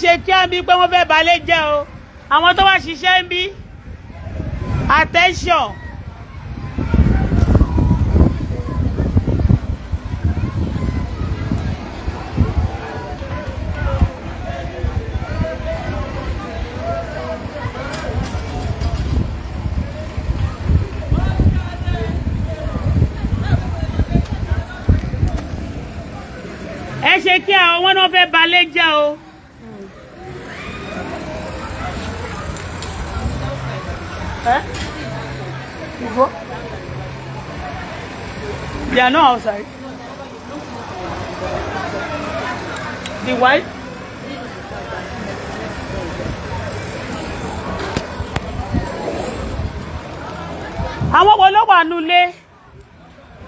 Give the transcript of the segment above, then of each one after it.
Ṣe kí á bí pé wọ́n fẹ́ balẹ̀ jẹ́ o. Àwọn tó wá ṣiṣẹ́ ń bí, attention. Ẹ ṣe kí àwọn wọn náà fẹ́ balẹ̀ jẹ́ o. Eh? Before? They are not outside. The wife? Àwọn wo ló wà nulẹ̀?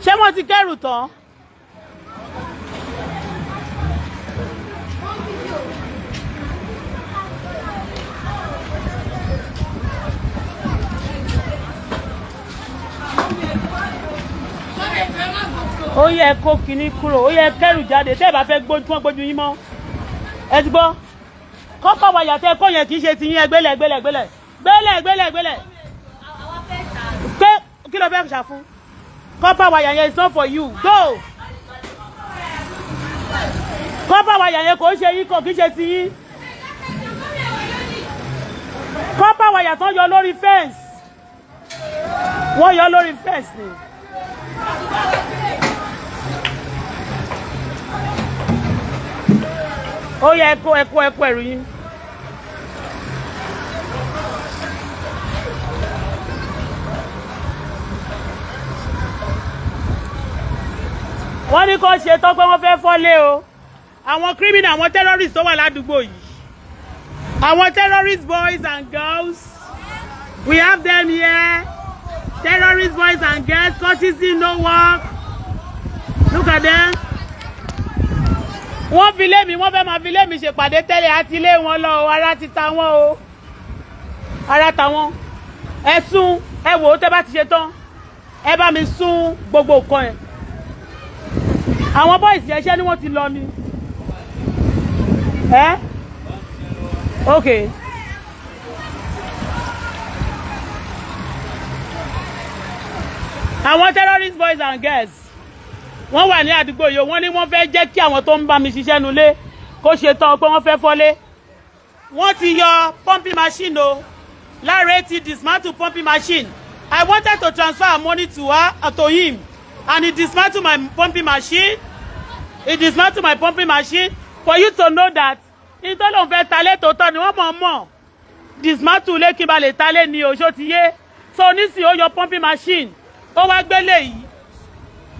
Ṣé wọ́n ti kẹ́rù tán? Ó yẹ kó kinní kúrò, ó yẹ kẹ́rù jáde. Tẹ́ ẹ bá fẹ́ gbójú wọn, gbójú yín mọ́. Ẹ ti gbọ́, copper wire tẹ́ kó yẹn kì í ṣe ti yín. Ẹ gbélẹ̀, gbélẹ̀, gbélẹ̀, gbélẹ̀, gbélẹ̀, gbélẹ̀. Pé kí ló fẹ́ ṣàfún copper wire yẹn? Is not for you. Go. Copper wire yẹn kò ń ṣe yín, kò kì í ṣe ti yín. Copper wire tán yọ lórí fence, wọ́n yọ lórí fence ni. Ó yẹ kó ẹ kó ẹ kó ẹrù yín. Wọ́n ní kó ṣe tán pé wọ́n fẹ́ fọ́lé o. Àwọn criminal, àwọn terrorists tó wà ládùúgbò yìí, àwọn terrorist boys and girls, we have them here. Terrorist boys and girls, courtesy, no work. Look at them. Wọ́n fi lé mi, wọ́n fẹ́ máa fi lé mi ṣèpàdé tẹ́lẹ̀ àti ilé wọn lọ o. Ara ti ta wọ́n o, ara ta wọ́n. Ẹ sún, ẹ wò ó. Tẹ́ bá ti ṣe tán, ẹ bá mi sún gbogbo nǹkan ẹ̀. Àwọn boys yẹn, ṣẹ́ ni wọ́n ti lọ ni ẹ. Okay. Àwọn terrorist boys and girls, wọ́n wà ní àdúgbò yìí. Wọ́n ní wọ́n fẹ́ jẹ́ kí àwọn tó ń bá mi ṣiṣẹ́ nulẹ̀ kó ṣe tán pé wọ́n fẹ́ fọ́lé. Wọ́n ti yọ pumping machine o. Láre ti dismantle pumping machine. I wanted to transfer money to her, to him, and he dismantled my pumping machine. He dismantled my pumping machine. For you to know that nítorí òun fẹ́ talé tòótọ́ ni, wọ́n mọ̀ mọ̀ dismantle lé kí n ba lè talé ni o. Ṣó ti yé? So nísìnyí, ó yọ pumping machine, ó wá gbélé yìí.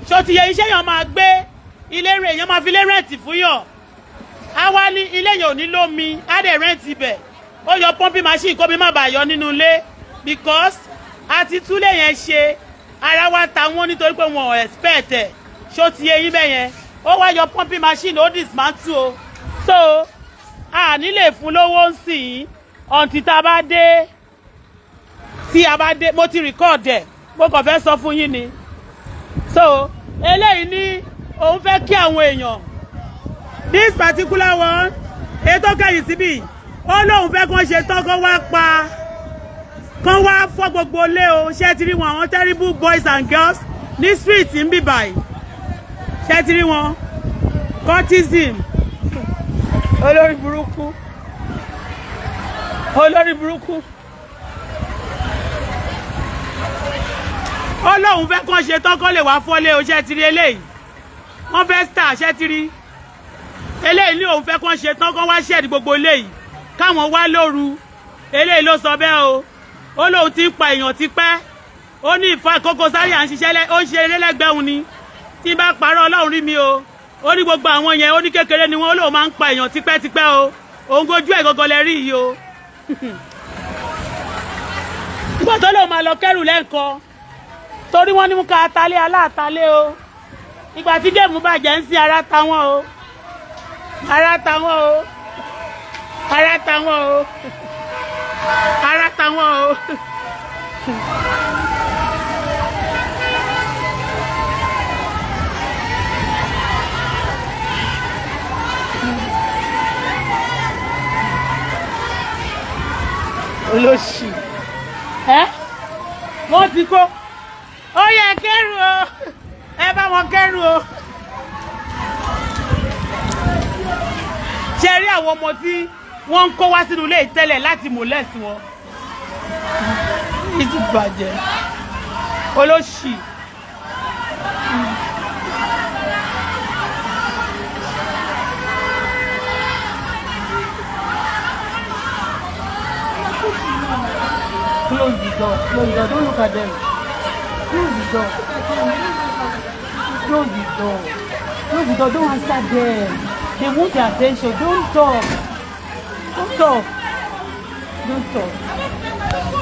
Ṣó ti yẹ? Iṣẹ́ yẹn máa gbé ilé rẹ̀, èèyàn máa fi ilé rent fún yàn. Á wá ní ilé yẹn ò ní lómi, á dẹ̀ rent ibẹ̀. Ó yọ pumping machine kó mi má bàa yọ nínú ilé, because àti túlé yẹn ṣe, ara wa ta wọ́n nítorí pé wọn ò expect ẹ̀. Ṣó ti yé yín bẹ́ẹ̀ yẹn? Ó wá yọ pumping machine, ó dismantle o. So a ní lè fún lówó ń sìn until tá a bá dé. Tí a bá dé, mo ti record ẹ̀, mo kàn fẹ́ sọ fún yín ni. So eléyìí ní òun fẹ́ kí àwọn èèyàn. This particular one, ètò kẹyìn síbí, ó lóun fẹ́ kán ṣe tán, kán wá pa, kán wá fọ́ gbogbo ilé o. Ṣé ti rí wọn? Àwọn terrible boys and girls ní street ń bì báyìí, ṣé ti rí wọn? Cultism, olórí burúkú, olórí burúkú. Ó lóun fẹ́ kán ṣe tán, kán lè wá fọ́lé o. Ṣé ti rí eléyìí? Wọ́n fẹ́ star. Ṣé ti rí eléyìí? Ní òun fẹ́ kán ṣe tán, kán wá ṣẹ̀dí gbogbo eléyìí, káwọn wá lóru. Eléyìí ló sọ bẹ́ẹ̀ o. Ó lóun ti ń pa èèyàn tipẹ́. Ó ní ìfà Koko Zaria ń ṣiṣẹ́, ó ń ṣe eré lẹ́gbẹ̀ẹ́ òun ni. Tí n bá parọ́, Ọlọ́run rí mi o. Ó ní gbogbo àwọn yẹn, ó ní kékeré ni wọ́n. Ó lóun máa ń pa èèyàn tipẹ́tipẹ́ o. Òun gojú ẹ̀ gọ́gọ́ lẹ rí yìí o. Nígbà tó lóun máa lọ kẹ́rù lẹ́ǹkan, torí wọ́n ní mú ká talé aláàtalé o. Ìgbà tí game bàjẹ́ ń sin, ara ta wọ́n o, ara ta wọ́n o, ara ta wọ́n o, ara ta wọ́n o. Olóṣì ẹ, wọ́n ti kó. Ó yẹ kẹ́rù o, ẹ bá wọn kẹ́rù o. Ṣe rí àwọn ọmọ tí wọ́n ń kó wá sínú ilé tẹ́lẹ̀ láti molest wọn? Yìí ti bàjẹ́, olóṣì. Close the door, close the door. Don't look at them. Close the door, close the door, close the door. Don't answer them. They want your attention. Don't talk, don't talk, don't talk.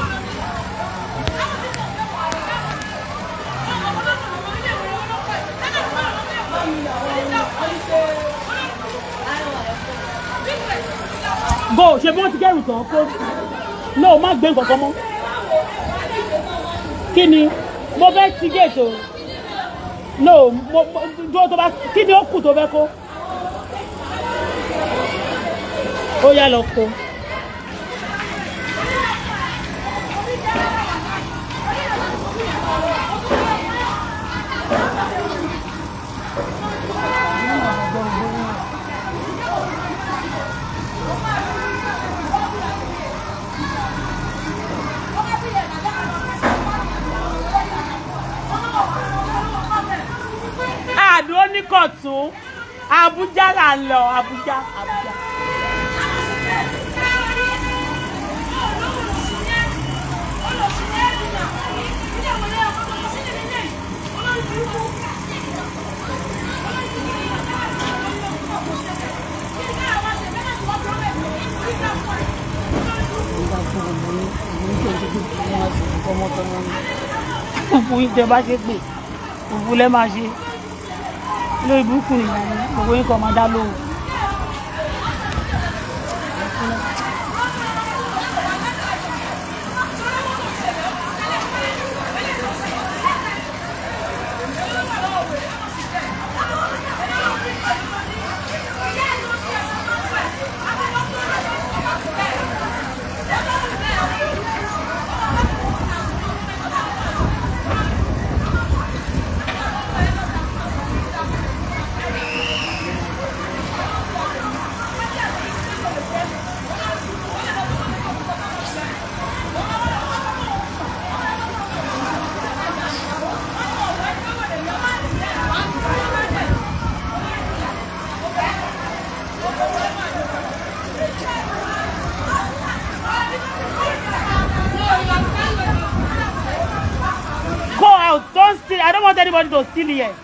Go. Ṣe bí wọ́n ti kẹ́rù tán kó no, má gbé nǹkan kan mọ́. Kí ni mo fẹ́ ti gate o? No, mo dúró tó bá. Kí ni ó kù tó fẹ́ kó? Ó yá, lọ kó. Àdúró ní kọ̀tún, Àbújá là ń lọ. Àbújá, Àbújá. Gbogbo yín tẹ bá ṣe pé gbogbo lẹ máa ṣe lórí burúkú nìyẹn, gbogbo yín kọ́ máa dá lóhùn. Go out. Don't steal. I don't want anybody to steal here.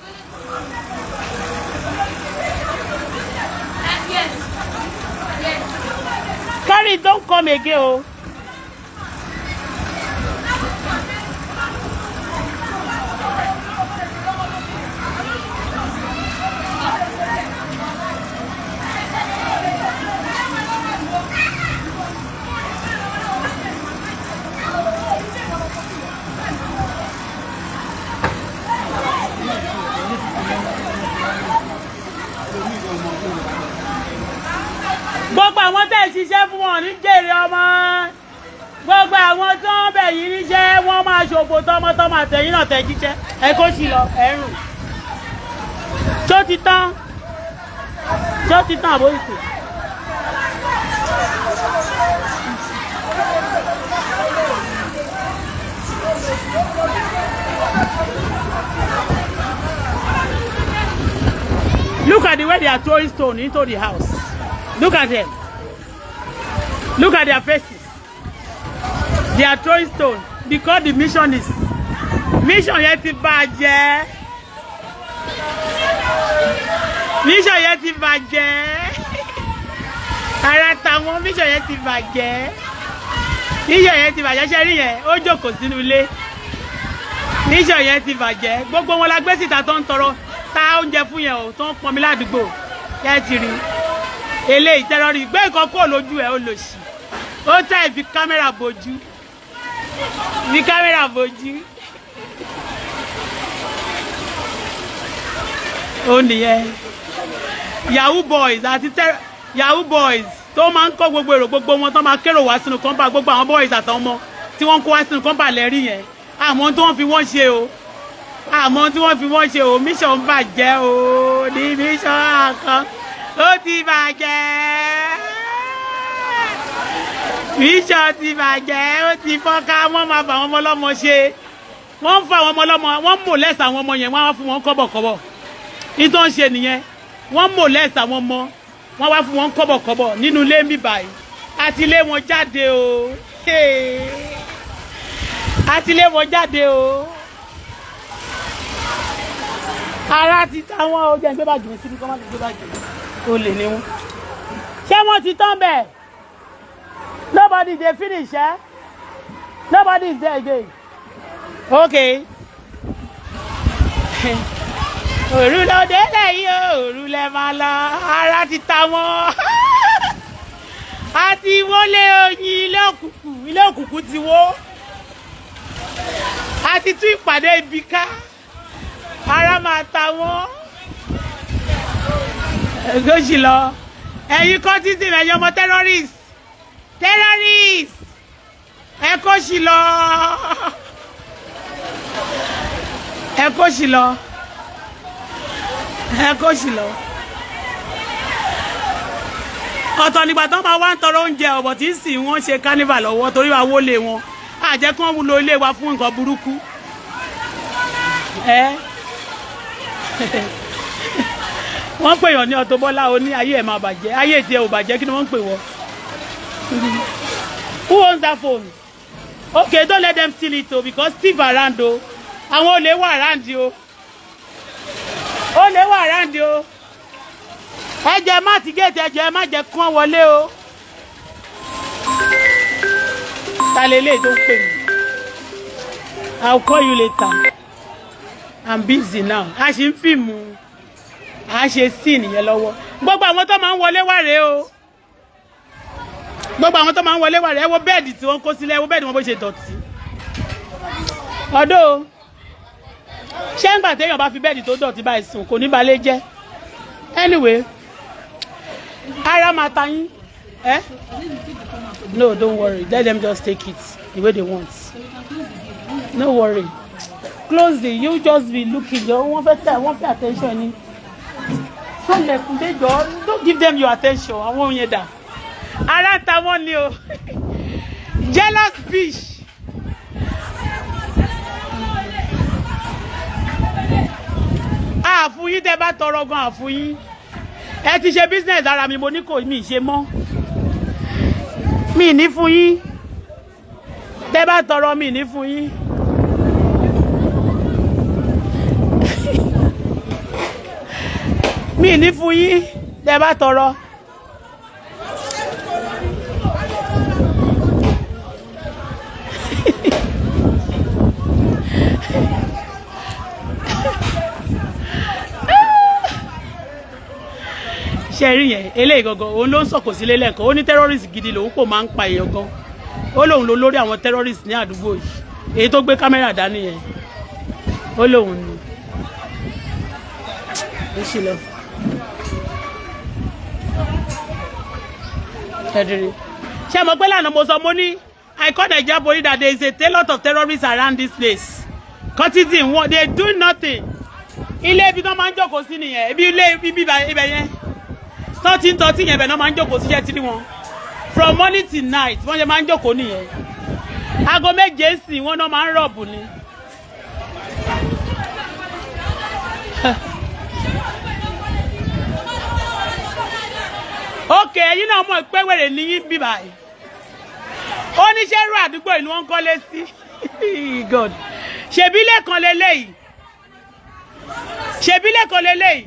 Yes. Carry, don't come again o. Gbogbo àwọn tẹ̀ ń ṣiṣẹ́ fún wọn ní jèrè ọmọ. Gbogbo àwọn tó ń bẹ̀ yín níṣẹ́, wọ́n máa ṣòfò tọmọtọmọ, àtẹ̀yìn náà tẹ̀ jíṣẹ́. Ẹ kó sì lọ ẹ̀rùn. Ṣó ti tán? Ṣó ti tán àbóyìí? Look at the way they are throwing stone into the house. Look at them. Look at their faces. They are throwing stone because the mission is mission yẹn ti bàjẹ́. Mission yẹn ti bàjẹ́. Ara tàwọn, mission yẹn ti bàjẹ́. Mission yẹn ti bàjẹ́. Ṣe rí yẹn, ó jókòó sínú ilé. Mission yẹn ti bàjẹ́. Gbogbo wọn la gbé síta tó ń tọrọ ta oúnjẹ fún yẹn o, tó ń pọnmi ládùúgbò. Yẹn ti rí eléyìí, terrorist, gbé nǹkan kúrò lójú ẹ̀, ó lò sí. Ó tẹ̀ fi kámẹ́rà bojú, fi kámẹ́rà bojú. Ó nìyẹn, yahoo boys àti yahoo boys. Tó máa ń kó gbogbo èrò, gbogbo wọn tó máa kérò wá sínú compound, gbogbo àwọn boys àtàwọn ọmọ tí wọ́n ń kó wá sínú compound lẹ́rí yẹn. Àmọ́ tí wọ́n fi wọ́n ṣe o, àmọ́ tí wọ́n fi wọ́n ṣe o. Mission bàjẹ́ o, ní mission kan ó ti bàjẹ́. Mission ti bàjẹ́, ó ti fọ́nká. Wọ́n máa fà àwọn ọmọ ọlọ́mọ ṣe, wọ́n ń fa àwọn ọmọ ọlọ́mọ, wọ́n molest àwọn ọmọ yẹn, wọ́n á fún wọn kọ́bọ̀kọ́bọ̀. Ní tó ń ṣe nìyẹn, wọ́n molest àwọn ọmọ, wọ́n wá fún wọn kọ́bọ̀kọ́bọ̀ nínú ilé mi báyìí. Àti lé wọn jáde o, àti lé wọn jáde o. Ara ti ta wọn o. Jẹ́ ń gbé báàgì mi síbi kọ́, má ti gbé báàgì mi. O lè ní wọn. Ṣé wọ́n ti tán bẹ́ẹ̀? Nobody dey finish, eh? Nobody is there again. Okay. Òru ló délẹ̀ yìí o, òru lẹ máa lọ. Ara ti ta wọ́n. Àti wọlé oyin ilé òkùnkùn, ilé òkùnkùn ti wó. Àti tún ìpàdé ibi ká. Ara máa ta wọ́n. Gósì lọ. Ẹ̀yin kọ́ títì, ẹ̀yin ọmọ terrorist. Terrorist. Ẹ kó sí lọ. Ẹ kó sí lọ. Ẹ kó sí lọ. Ọ̀tọ̀ nígbà tó máa wá ń tọrọ oúnjẹ ọ̀bọ̀ tí ń sìn wọ́n ṣe carnival lọ́wọ́ torí wa wọlé wọn. Àjẹ́ kí wọ́n lo ilé wa fún nǹkan burúkú. Ẹ wọ́n pè yàn ní Auto Bola, o ní ayé ẹ̀ máa bàjẹ́, ayé tiẹ̀ ò bàjẹ́. Kí ni wọ́n ń pè wọ́? Who owns that phone? Okay, don't let them steal it o, because thief around o. Àwọn olè wà around o, olè wà around o. Ẹ jẹ́ má ti géètì, ẹ jẹ́ má jẹ́ kán wọlé o. Ta lélẹ́yìí tó ń pè mí? I'll call you later, I'm busy now. A ṣì ń fíìmù, à ń ṣe scene yẹn lọ́wọ́. Gbogbo àwọn tó máa ń wọlé wà rèé o, gbogbo àwọn tó máa ń wọlé wà rèé. Ẹ wo bed tí wọ́n kó sílẹ̀, ẹ wo bed wọn bó ṣe dọ̀tí. Ọ̀dọ́ ṣé ń gbà téèyàn bá fi bed tó dọ̀tí báyìí sùn, kò ní balẹ̀ jẹ́? Anyway, ara máa ta yín. Eh? No, don't worry, let them just take it the way they want. No worry, close the, you just be looking. Jọ, wọ́n fẹ́ tẹ, wọ́n fẹ́ attention ni. Ṣọlẹ̀kùn dé jọ, don't give them your attention. Àwọn yẹn dà, ara ń ta wọ́n ni o. Jealous bitch. Àfún yín, tẹ́ bá tọrọ gan, àfún yín. Ẹ ti ṣe business ara mi, mo ní kò mí ṣe mọ́, mi ní fún yín. Tẹ́ bá tọrọ, mi ní fún yín. Mi ní fún yín tẹ́ bá tọrọ. Ṣe rí yẹn? Eléyìí gangan òun ló ń sọ̀kò sílé lẹ́ẹ̀kan. Ó ní terrorist gidi lòun kò máa ń pa èèyàn gan. Ó lóun ló lórí àwọn terrorist ní àdúgbò yìí. Èyí tó gbé kámẹ́rà dání yẹn, ó lóun ni ó sì lọ. Ẹ̀dìrí ṣé mo pé lánàá mo sọ, mo ní I call Nigeria police that there is a lot of terrorists around this place. Cultism wọn, they do nothing. Ilé ibi tó máa ń jókòó sí nìyẹn, ibi ilé ibi ibẹ̀ yẹn tó ti ń tọ́tí yẹn, bẹ̀ náà máa ń jókòó síṣẹ́ tí wọn from morning till night. Wọ́n ṣe máa ń jókòó nìyẹn. Aago 7 sí wọn náà máa ń rọ̀bù ni. Ok, ẹ̀yin náà mọ̀ pé wèrè ní yín bí báyìí. Ó ní ṣé irú àdúgbò ìlú wọn kọ́lé sí? God, ṣèbí lẹ́kan lélẹ́yìí, ṣèbí lẹ́kan lélẹ́yìí.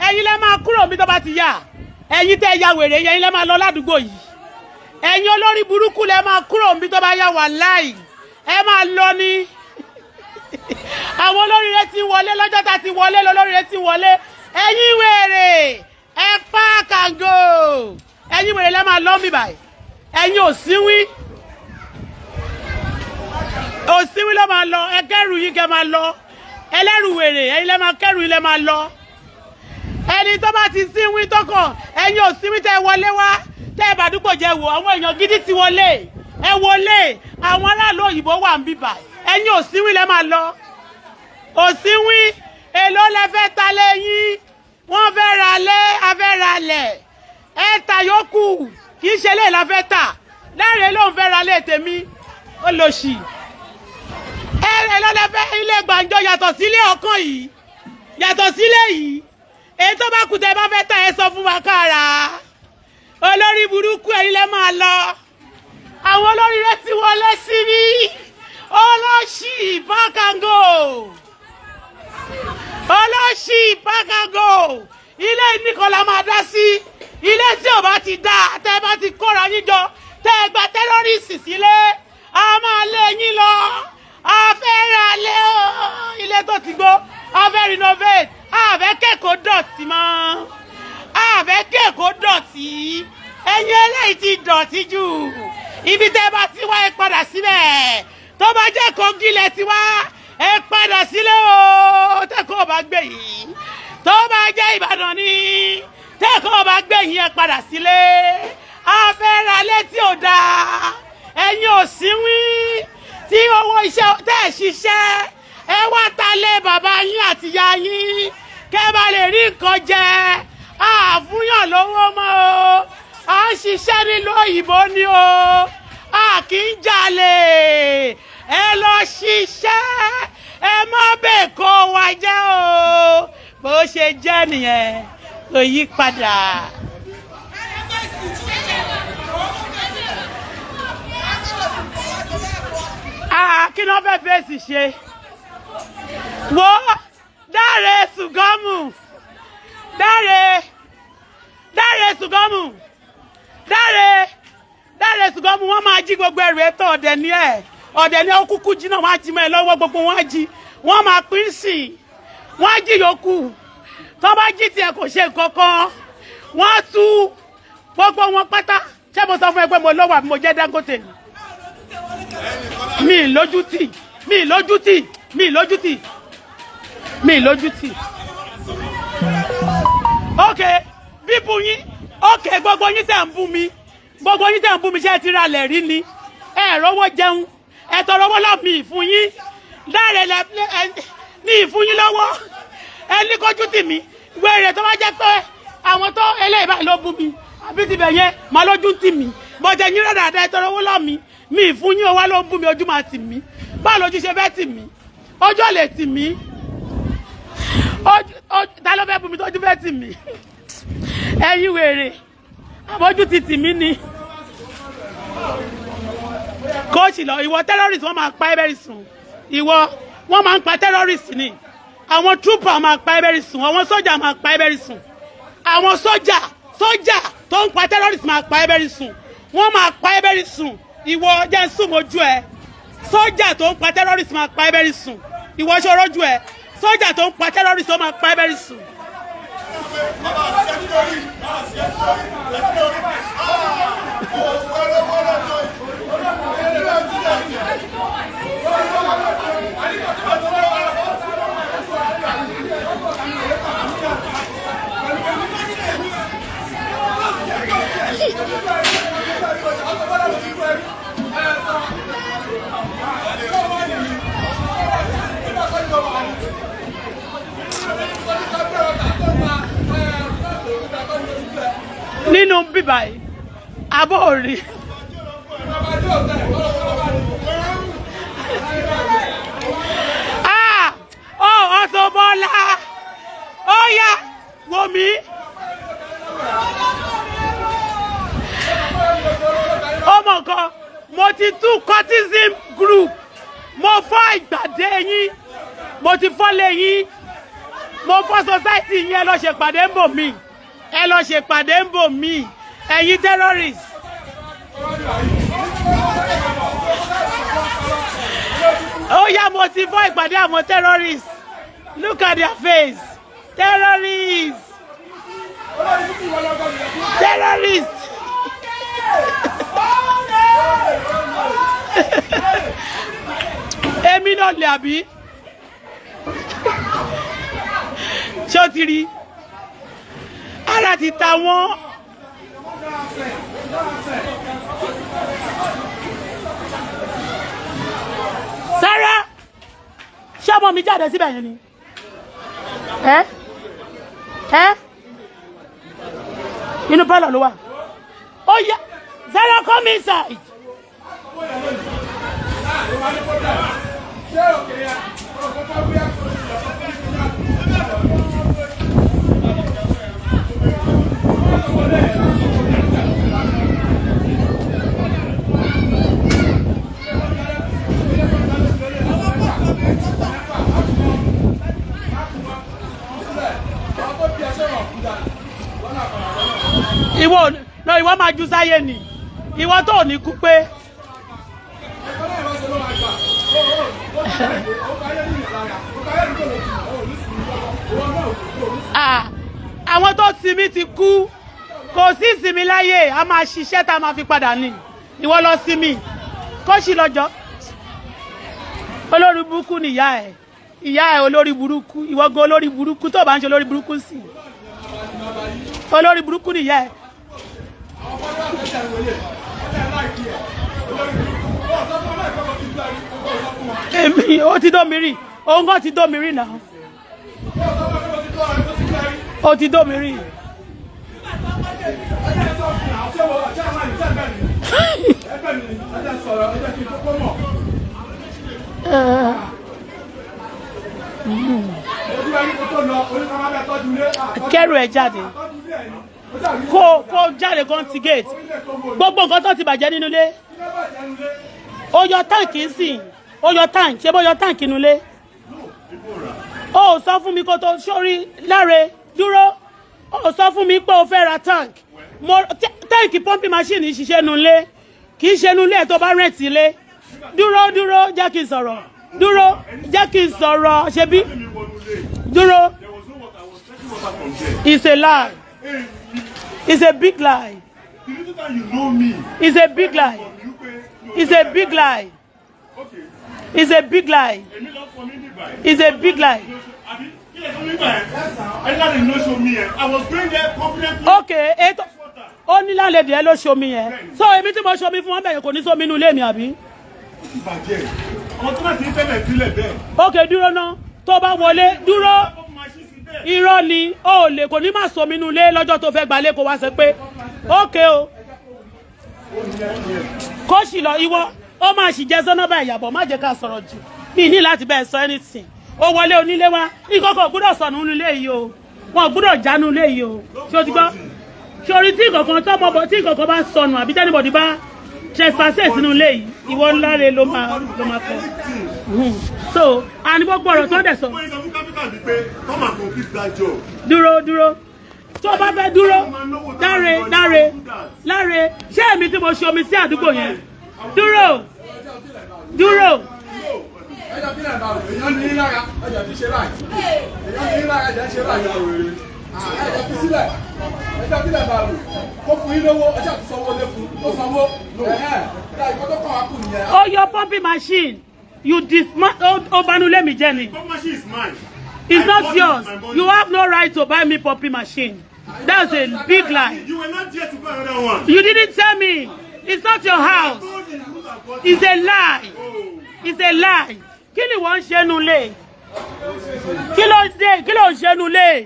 Ẹ̀yin lẹ́ máa kúrò mi tó bá ti yá. Ẹ̀yin tẹ́ ya wèrè yẹn, ẹ̀yin lẹ́ máa lọ ládùúgbò yìí. Ẹ̀yin olórí burúkú lẹ́ máa kúrò mi tó bá yá. Wàláì, ẹ máa lọ ní. Àwọn olóríire ti wọlé lọ́jọ́ tá ti wọlé lọ́lóríire ti wọlé. Ẹ̀yin wèrè, ẹ pa kàngó. Ẹ̀yin wèrè lẹ́ máa lọ mi báyìí. Ẹ̀yin òsínwín, òsínwín ló máa lọ. Ẹ kẹ́rù yín kẹ́ máa lọ. Ẹlẹ́rù wèrè, ẹ̀yin lẹ́ máa kẹ́rù yín lẹ́ máa lọ. Ẹni tó bá ti sínwín tó kàn, ẹ̀yin ò sínwín tẹ́ ẹ wọlé wá, tẹ́ ẹ bàdúgbò jẹ́. Wò, àwọn èèyàn gidi ti wọlé. Ẹ wọlé, àwọn aráàlú òyìnbó wà ń bíbà. Ẹ̀yin ò sínwín lẹ́ máa lọ. Òsínwín, èló lẹ fẹ́ ta lẹ́yìn? Wọ́n fẹ́ ra lé, a fẹ́ ra lẹ̀. Ẹ ta yòókù, kì í ṣe lè la fẹ́ tà. Láre lóun fẹ́ ra lé tèmi, ó lọ sí. Ẹ èló lẹ fẹ́? Ilé gbàǹjo yàtọ̀ sílé ọkàn yìí, yàtọ̀ sílé yìí. Èyí tó bá kù tẹ́ bá fẹ́ tà, ẹ sọ fún wa kára. Olórí burúkú, ẹ̀yin lẹ máa lọ. Àwọn olórí rẹ ti wọlé síbí. Olóṣì bákàngò, olóṣì bákàngò. Ilé nìkan la máa dá sí. Ilé tí ò bá ti dá, tẹ́ bá ti kóra yín jọ, tẹ́ ẹ gba terrorist sílé, a máa lé yín lọ. A fẹ́ ra lé o, ilé tó ti gbó, a fẹ́ renovate. A fẹ́ kẹ́kọ̀ọ́ dọ̀tí mọ́, a fẹ́ kẹ́kọ̀ọ́ dọ̀tí. Ẹ̀yin eléyìí ti dọ̀tí jù. Ibi tẹ́ bá ti wá, ẹ padà síbẹ̀. Tó bá jẹ́ Kogi lẹ ti wá, ẹ padà sílé o, tẹ́kọ̀ọ́ bá gbé yìí. Tó bá jẹ́ Ìbàdàn ni, tẹ́kọ̀ọ́ bá gbé yín, ẹ padà sílé. A fẹ́ ra létí ò dáa. Ẹ̀yin ò sínwín tí owó iṣẹ́ tẹ́ ẹ̀ ṣiṣẹ́, ẹ wá ta lé bàbá yín àti ìyá yín kẹ́ bá lè rí nǹkan jẹ. Àfúnyàn lówó mọ́ o. À ń ṣiṣẹ́ nílùú òyìnbó ni o, a kì í jalè. Ẹ lọ ṣiṣẹ́, ẹ má bẹ́ẹ̀ kó wa jẹ́ o. Bó ṣe jẹ́ nìyẹn, kò yí padà. Ah, kí ni wọ́n fẹ́ fèsì ṣe? Wo Dáre Ṣùgọ́mù, Dáre, Dáre Ṣùgọ́mù, Dáre, Dáre Ṣùgọ́mù. Wọ́n máa jí gbogbo ẹrù ẹ̀tọ́. Ọ̀dẹ̀ ni ẹ̀, ọ̀dẹ̀ ni ó kúkú jí náà. Wọ́n á jí mọ́ ẹ lọ́wọ́, gbogbo wọn á jí, wọ́n máa pín sí i, wọ́n á jí yòókù. Tó bá jí tiẹ̀, kò ṣe nǹkan kan, wọ́n á tú gbogbo wọn pátá. Ṣé mo sọ fún ẹ pé mo lọ́wọ́ àbí mo jẹ́ Dangote ni? Mi lójú tì, mi lójú tì, mi lójú tì, mi lójú tì. Ok, bíbu yín. Ok, gbogbo yín tẹ̀ ń bú mi, gbogbo yín tẹ̀ ń bú mi, ṣé ẹ ti ra lẹ̀ rí ni? Ẹ rọ́wọ́ jẹun, ẹ tọrọ owó lọ́ mi ìfún yín. Dáre lẹ ní ìfún yín lọ́wọ́. Ẹ ní kójú tì mí. Wèrè, tó bá jẹ́ pé àwọn tó eléyìí báyìí ló bú mi àbí tibẹ̀ yẹn, màá lójú tì mí bọ́jà yín rẹ̀ dáadáa. Ẹ tọrọ owó lọ́ mi, mi ìfún yín o, wá ló ń bú mi, ojú máa tì mí. Báwo lójú ṣe fẹ́ tì mí? Ojú ò lè tì mí. Ojú ta ló fẹ́ bú mi tójú fẹ́ tì mí? Ẹ̀yin wèrè, àbójú ti tì mí ni. Kóòtù lọ, ìwọ terrorist, wọ́n máa pa ẹ́ very soon. Ìwọ, wọ́n máa ń pa terrorist ni. Àwọn trooper máa pa ẹ́ very soon. Àwọn sójà máa pa ẹ́ very soon. Àwọn sójà, sójà tó ń pa terrorist máa pa ẹ́ very soon. Wọ́n máa pa ẹ́ very soon. Ìwọ, jẹ́ ń sùn mojú ẹ. Sójà tó ń pa terrorist máa pa ẹ́ very soon. Ìwọ, ṣe orójú ẹ? Sójà tó ń pa terrorist, ó máa pa ẹ́ very soon. Nínú bíbá yìí, abọ́ òrì. Ah, oh, Auto Bola, ó yá, wò mí. Ó mọ̀ nǹkan, mo ti tú cultism group, mo fọ́ ìgbàdé yín, mo ti fọ́ lé yín, mo fọ́ society yín. Ẹ lọ ṣèpàdé ń bò mí, ẹ lọ ṣèpàdé ń bò mí, ẹ̀yin terrorist. Ó yá, mo ti fọ́ ìpàdé àwọn terrorists. Look at their face. Terrorists, terrorists. Èmi náà lè àbí? Ṣé o ti rí? Ara ti ta wọ́n. Sarah, ṣé ọmọ mi jáde síbẹ̀ yẹn ni? Ẹ ẹ, inú pálọ̀ ló wà. Ó yá, Sarah, come inside. Ìwọ no, ìwọ máa ju sáyé ni, ìwọ tó ò ní kú pé. Ah, àwọn tó sinmi ti kú, kò sí ìsinmi láyé. A máa ṣiṣẹ́ tá a máa fi padà ní. Ìwọ lọ sinmi kó sì lọ́jọ́. Olórí burúkú ni ìyá ẹ, ìyá ẹ olórí burúkú. Ìwọ gan olórí burúkú tó bá ń ṣe olórí burúkú sí, olórí burúkú ni ìyá ẹ. Èmi ó ti dó mi rí, òun kan ti dó mi rí náà, ó ti dó mi rí. Kẹrù ẹ jáde, kó jáde kan ti gate, gbogbo nǹkan tó ti bàjẹ́ nínú ilé. Ó yọ táǹkì ń sìn, ó yọ táǹkì, ṣé bó yọ táǹkì nínú ilé? Ó sọ fún mi kó tó sórí láre dúró. Ó sọ fún mi pé o fẹ́ ra táǹkì. Mo táǹkì pumping machine ṣiṣẹ́ nínú ilé, kì í ṣe nínú ilé ẹ̀ tó bá rent ilé. Dúró, dúró, jẹ́ kí n sọ̀rọ̀. Dúró, jẹ́ kí n sọ̀rọ̀. Ṣebí dúró. It's a lie, it's a big lie. It's a big lie, it's a big lie, it's a big lie, it's a big lie. Okay, ètò ó ní lálejò ẹ ló ṣomi yẹn, so èmi tí mo ṣomi fún wọn bẹ̀yẹn kò ní sómi inú ilé mi, àbí? Ok, dúró ná. Tó bá wọlé, dúró, irọ́ ni. Ó lè kò ní má sómi inú ilé lọ́jọ́ tó fẹ́ gbalé, kó wá sọ pé ok o, kó sì lọ. Ìwọ ó máa sì jẹ́ sọ́nà ìyàbọ̀. Má jẹ́ ká sọ̀rọ̀ jù mí ní láti bẹ́ẹ̀ sọ anything. Ó wọlé onílé wa, ìkọ̀kọ̀ gbúdọ̀ sọnù nínú ilé yìí o, wọn gbúdọ̀ jánu ilé yìí o. Ṣé o ti gbọ́? Sori tí nǹkan tọmọ bọ, tí nǹkan bá sọnù àbí t'anybody bá trespass sínú ilé yìí, ìwọ ńlá rẹ ló máa kọ. So àní gbogbo ọ̀rọ̀ tó ń dẹ̀ sọ. Dúró, dúró, tó o bá fẹ́ dúró. Dáre, dáre, láre, ṣé èmi tí mo ṣe omi sí àdúgbò yẹn? Dúró, dúró. Èèyàn ní lára ẹjẹ fi ṣe báyìí, èèyàn ní lára ẹjẹ ṣe báyìí, ẹjẹ fi sílẹ̀, ẹjẹ fi lẹ̀ bàrù kó fún yín lówó, ẹjẹ àti sanwó lé fún ó sanwó ẹ̀hẹ́n ìkọ́ tó kàn wá kù nìyẹn. Ó yọ pumping machine, you dismantle, ó banú lé mi jẹ́ ni. Pump machine is mine. It's I not bought it yours. with my money. You have no right to buy me pumping machine. That's a big lie. You were not there to buy another one. You didn't tell me. It's not your house. Told you who that bought it. It's a lie. It's a lie. Kí ni wọ́n ń ṣe nulẹ̀? Kí ló dé? Kí ló ń ṣe nulẹ̀?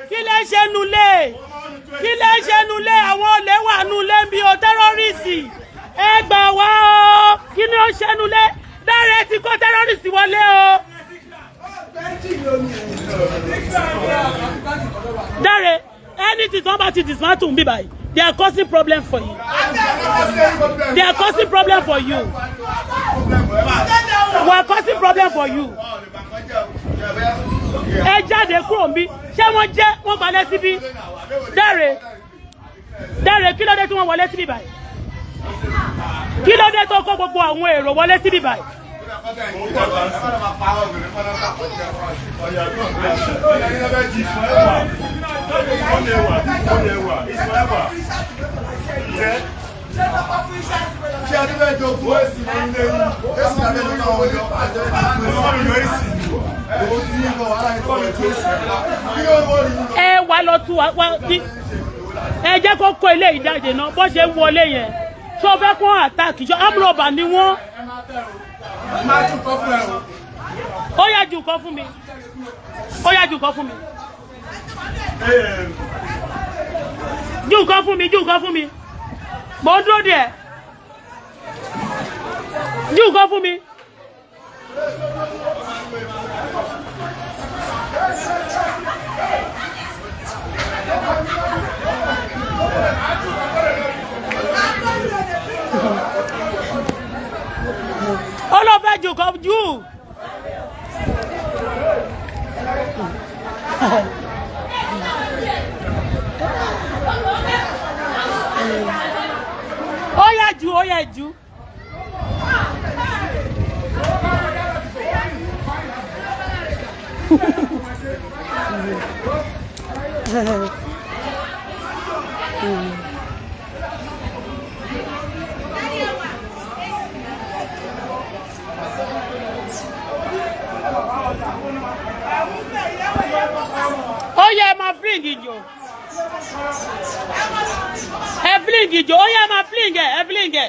Kí ló ń ṣe nulẹ̀? Kí ló ń ṣe nulẹ̀? Àwọn olè wà nulẹ̀ bí o, terrorist. Ẹ gbà wá o. Kí ni ó ń ṣe nulẹ̀? Dáre ti kó terrorist wọlé o. Dáre, anything tó bá ti dismantle bí báyìí, they are causing problem for you. They are causing problem for you. We are causing problem for you. Ẹ jáde kúrò níbí. Ṣé wọ́n jẹ́ wọ́n gbalẹ̀ síbí? Dáre, Dáre, kí ló dé tí wọ́n wọlé síbí báyìí? Kí ló dé tó kó gbogbo àwọn èrò wọlé síbí báyìí? It's forever. It's forever. Yeah. Ṣé a ti fẹ́ jogún èsì ní ilé yìí? Èsì àbẹ̀ ló máa wọlé àjọ Ó mi lọ èsì. Owó tí ń bọ̀ wàhálà yìí tó èsì. Kí ló wọ́n rí? Ẹ wà Wàá lọ tú wá ní. Ẹ jẹ́ kó kó ilé ìdájẹ́ náà bó ṣe ń wọlé yẹn. Ṣé o fẹ́ kó attack? Ṣé amúrọ̀bà ni wọ́n? Ẹ máa tún kọ́ fún ẹ o. Ó yá, ju nǹkan fún mi. Ó yá, ju nǹkan fún mi. Ju nǹkan fún mi, ju nǹkan fún mi. Mò ń dúró díẹ̀. Ju nǹkan fún mi. Ó lọ fẹ́ ju nǹkan jù. Ó yá jù, ó yá jù. Ó yá, ẹ máa fling ìjò. Ẹ fling ìjò, ó yá, ẹ máa fling ẹ, ẹ fling ẹ.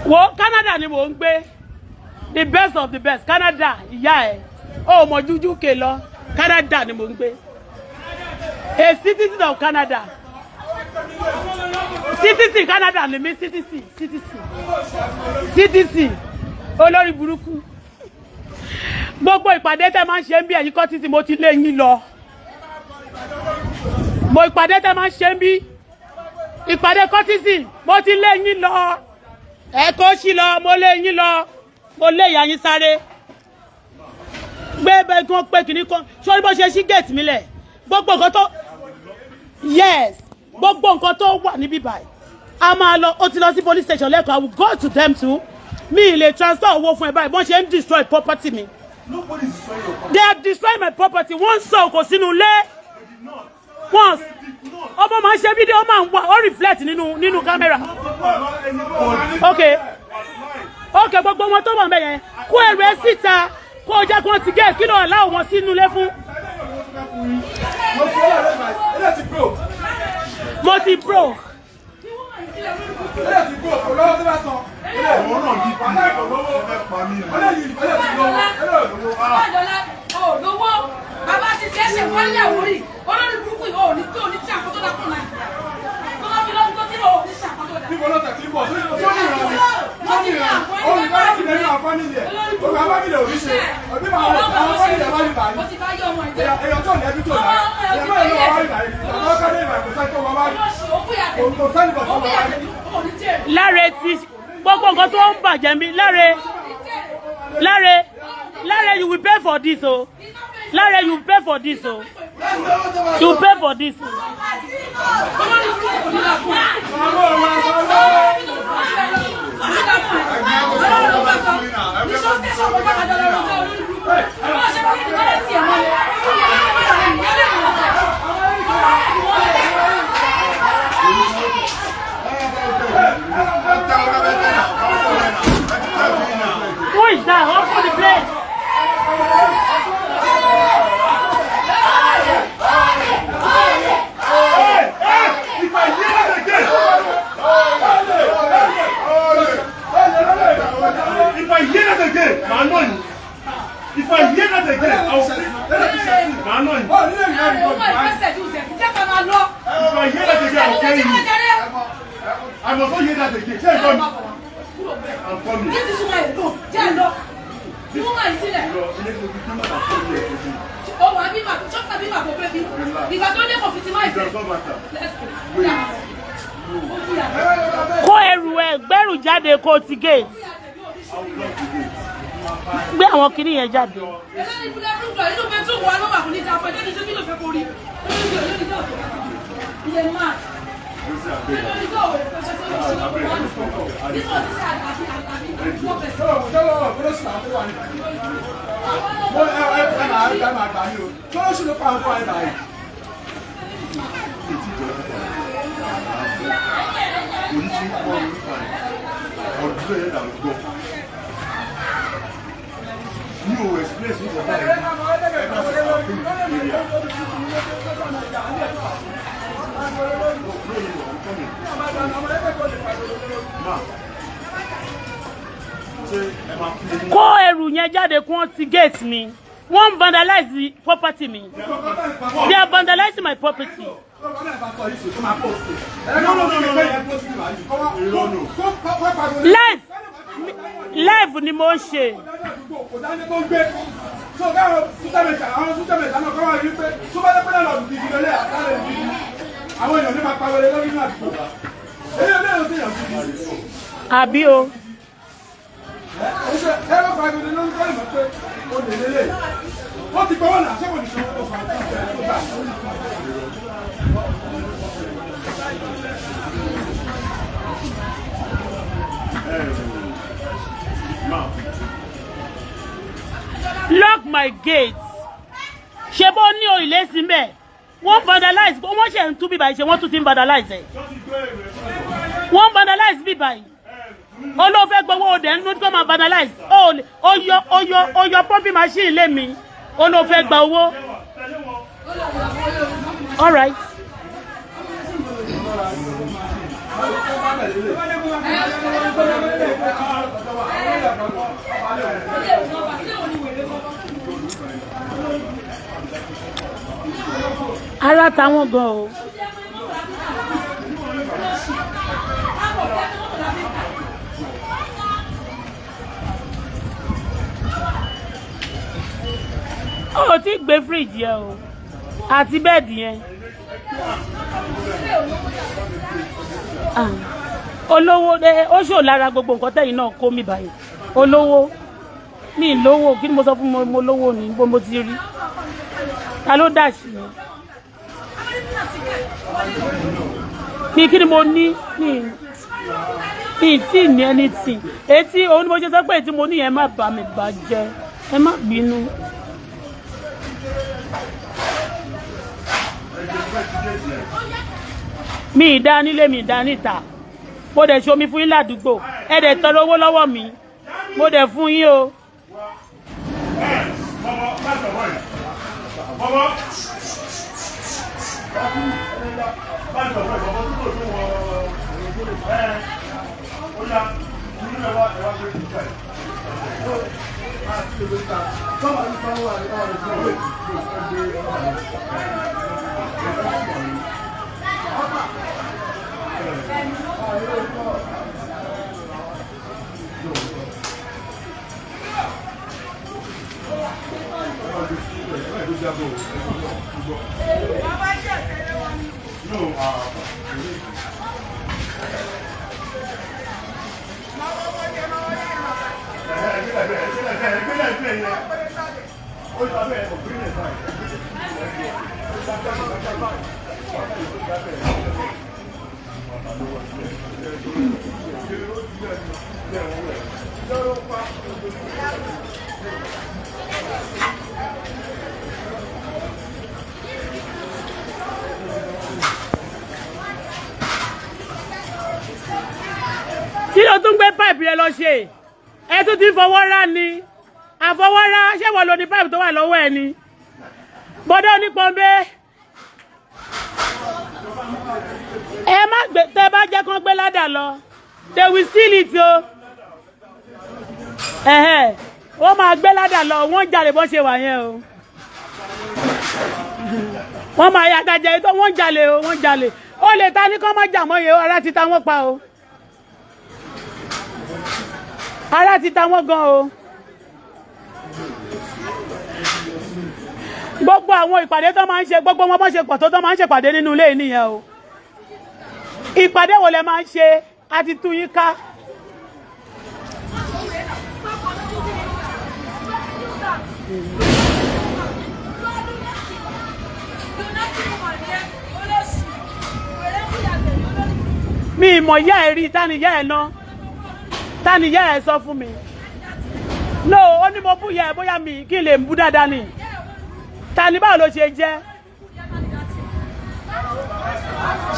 Wo, Canada ni mò ń gbé, the best of the best Canada. Ìyá ẹ ó mọ jújú ké lọ. Canada ni mò ń gbé, a citizen of Canada, citizen Canada ni mí, citizen, citizen, citizen. Olórí burúkú, gbogbo ìpàdé tẹ máa ń ṣe ń bí ẹ̀yin kọ́ títí mo ti lé yín lọ. Mo ìpàdé tẹ máa ń ṣe ń bí, ìpàdé kọ́tìsì, mo ti lé yín lọ. Ẹ kó sí lọ, mo lé yín lọ, mo lé ìyá yín sáré gbé bẹ́ẹ̀ kí wọ́n pé kìíní kan. Sọ́rí bó ṣe ṣí gate mi lẹ̀, gbogbo nǹkan tó, yes, gbogbo nǹkan tó wà níbí báyìí, a máa lọ. Ó ti lọ sí police station lẹ́kọ̀ọ́. I will go to them too. Mi ì lè transfer owó fún ẹ báyìí bọ́n ṣe ń destroy property mi. Nobody is destroying your property. They have destroyed my property. Wọ́n ń sọ òkò sínú ilé. They did not. Once They did not. ọmọ máa ń ṣe fídíò, máa ń wà, ó reflect nínú kámẹ́rà. Not anybody. Okay, ok, gbogbo wọn tó wà ń bẹ yẹn, kó ẹrù ẹ síta, kó o jẹ́ kó wọ́n ti gé kí ló láwọn wọn sínú ilé fún. Mo fi ọlọ́run lẹ́gbàá ilé ti broke. Mo ti broke. Ilé ti broke, kò lọ́wọ́ tó bá san. Òun náà bí pa mí. Ó fẹ́ pa mí ni. Ilé yìí, ilé ti lọ́wọ́, ilé ò lówó. Ọlọ́dọ̀lá ò lówó, bàbá ti tẹ́ ṣe wọ́n lé àwórí olórí burúkú yìí ò ní tó ní tí àkótó dà kùnà tó bá fi lọ́dún tó tí ò ní ṣàkóso dà. Níbo ló tẹ̀ tí ń bọ̀? Tó ní ìran ni. Tó ní ìran. Òun ìgbà láti lè ní àwọn fámìlì ẹ̀. Òun àwọn fámìlì ẹ̀ ò ní ṣe. Òbí máa wọ àwọn fámìlì ẹ̀ bá ní bàálù. Mo ti bá yọ ọmọ ẹ̀jẹ̀. Èèyàn tó lẹ́bí tó dá. Èèyàn máa ń lọ wá rí bàálù. Àwọn ọkọ̀ ìbàlù kò sáré tó wọ́n wá rí. Kò sáré bọ̀ tó wọ́n wá rí. Láre ti gbogbo nǹkan tó ń bàjẹ́ mi. Láre, Láre, Láre, you will pay for this o. Láre, you pay for this o. You pay for this o. Who is that? Open the place. If I hear that again, if I hear that again, màá nà yín. If I hear that again, I will màá nà yín. If I hear that again, I will kill you. I must not hear that again. Ṣé ìgbọ́ mi? I'm coming. Lọ ilé tó fi kí màtà fún mi ẹ̀ tó Ìgbà tó dé kò fi ti máa It ìfẹ́. does not matter. Let's go. Kó ẹrù ẹ, gbẹ́rù jáde, kó o ti gate. I will lock the gate. Gbé àwọn kinní yẹn jáde. Eléyìí ìbúlẹ̀ dúdú inú bedroom wa ló wà kò ní dáa fún ẹ. Débi kí ló fẹ́ kó rí? Ilé máa. Mo ẹ ẹ ẹ máa ẹ máa gbà mí o. Tọ́lọ́sì ló pa àwọn ọkọ ẹ báyìí. Oníṣẹ́ pọ̀ nípa rẹ̀ ọdún yẹn là ń gbọ́. Mi ò explain sí ìjọba rẹ̀ ẹ bá ṣe campaign area. No, no, no, I'm coming. Ma, ṣé ẹ máa fún mi ní. Kó ẹrù yẹn jáde kí wọ́n ti gate mi. Wọ́n vandalize property mi. They are vandalizing my property. No, no, no, no, no. Live live ni mo ń ṣe. Kò dání tó ń gbé. So káwọn sútẹ́mẹ̀tà àwọn sútẹ́mẹ̀tà náà kọ́ wá rí pé tó bá dẹ́pẹ́ náà lọ́dún gidi lọ́lẹ́ àtàlẹ́ gidi. Àwọn èèyàn ní máa pariwo lórí inú àdúgbò. Èyí ò léèrè sí èèyàn gidi. Àbí o. Ẹ ẹ bá pariwo lórí kọ́ ìmọ̀ pé o lè lélẹ̀. Ó ti gbọ́wọ́ náà ṣé kò ní sanwó tó fà á tó gbà. Ma, Lock my gate. Ṣé bó ní o ilé sí mbẹ̀? Wọ́n vandalize, wọ́n ṣe ń tú bíbá yìí ṣe, wọ́n tún ti ń vandalize ẹ̀. Wọ́n vandalize bíbá yìí. Olóòfẹ́ gbowó òde ń kó máa vandalize. Ó yọ ó yọ ó yọ pumping machine lé mi. Olóòfẹ́ gba owó. All right. Ara táwọn gan o. Ó ti gbé fíríjì yẹn o àti bẹ́ẹ̀dì yẹn. Ah, olówó ẹ ó ṣò lára gbogbo nǹkan tẹ̀yìn náà kó mi báyìí. Olówó mi lówó, kí ni mo sọ fún mo, mo lówó ni bó mo ti rí, ta ló dà sí mi? Kí ni mo ní? Mi tí ní anything. Etí òun ni mo ṣe sọ pé tí mo ní yẹn má bà mí bàjẹ́, ẹ má bínú. Mi ì dá nílé, mi ì dá níta. Mo dẹ̀ ṣomi fún yín ládùúgbò, ẹ dẹ̀ tọrọ owó lọ́wọ́ mi, mo dẹ̀ fún yín o. Bọ́bọ́, láti ọ̀bọ̀ yìí. Bọ́bọ́. Láti ọ̀bọ̀ yìí, bọ́bọ́ tí kò tó wọ ẹ. Ó yá, inú ẹ wá gbé ìgbà yìí. No, Kí ló tún gbé pipe yẹn lọ ṣe? Ẹ tún ti fọwọ́ rá ni àfọwọ́rá. Ṣé wọ́n lo ní pipe tó wà lọ́wọ́ ẹ ni bọ́dọ̀ onípọ̀nbé? Ẹ má gbé, tẹ bá jẹ́ kán gbé ládà lọ, they will steal it o. Ẹ̀hẹ́, wọ́n máa gbé ládà lọ. Wọ́n ń jalè bọ́n ṣe wà yẹn o. Wọ́n máa yà àtàjẹ́ tó wọ́n ń jalè o, wọ́n ń jalè. Ó lè ta ní kán má jà mọ́ yẹn o. Ara ti ta wọ́n pa o, ara ti ta wọ́n gan o. Gbogbo àwọn ìpàdé tó máa ń ṣe, gbogbo wọn bọ́n ṣe pọ̀ tó tó máa ń ṣèpàdé nínú ilé yìí nìyẹn o. Ìpàdé wo lẹ máa ń ṣe? A ti tú yín ká. You are lunatic. Lunatic woman ni ẹ́, olóṣì. Wèrè ń kúyà tẹ̀lé olórí burúkú. Mi ìmọ̀ ìyá ẹ̀ rí. Tani ìyá ẹ̀ ná? Tani ìyá ẹ̀? Sọ fún mi. No, ó ní mo bú ìyá ẹ̀, bóyá mi kí n lè bú dáadáa ni. Tani? Báwo ló ṣe jẹ́?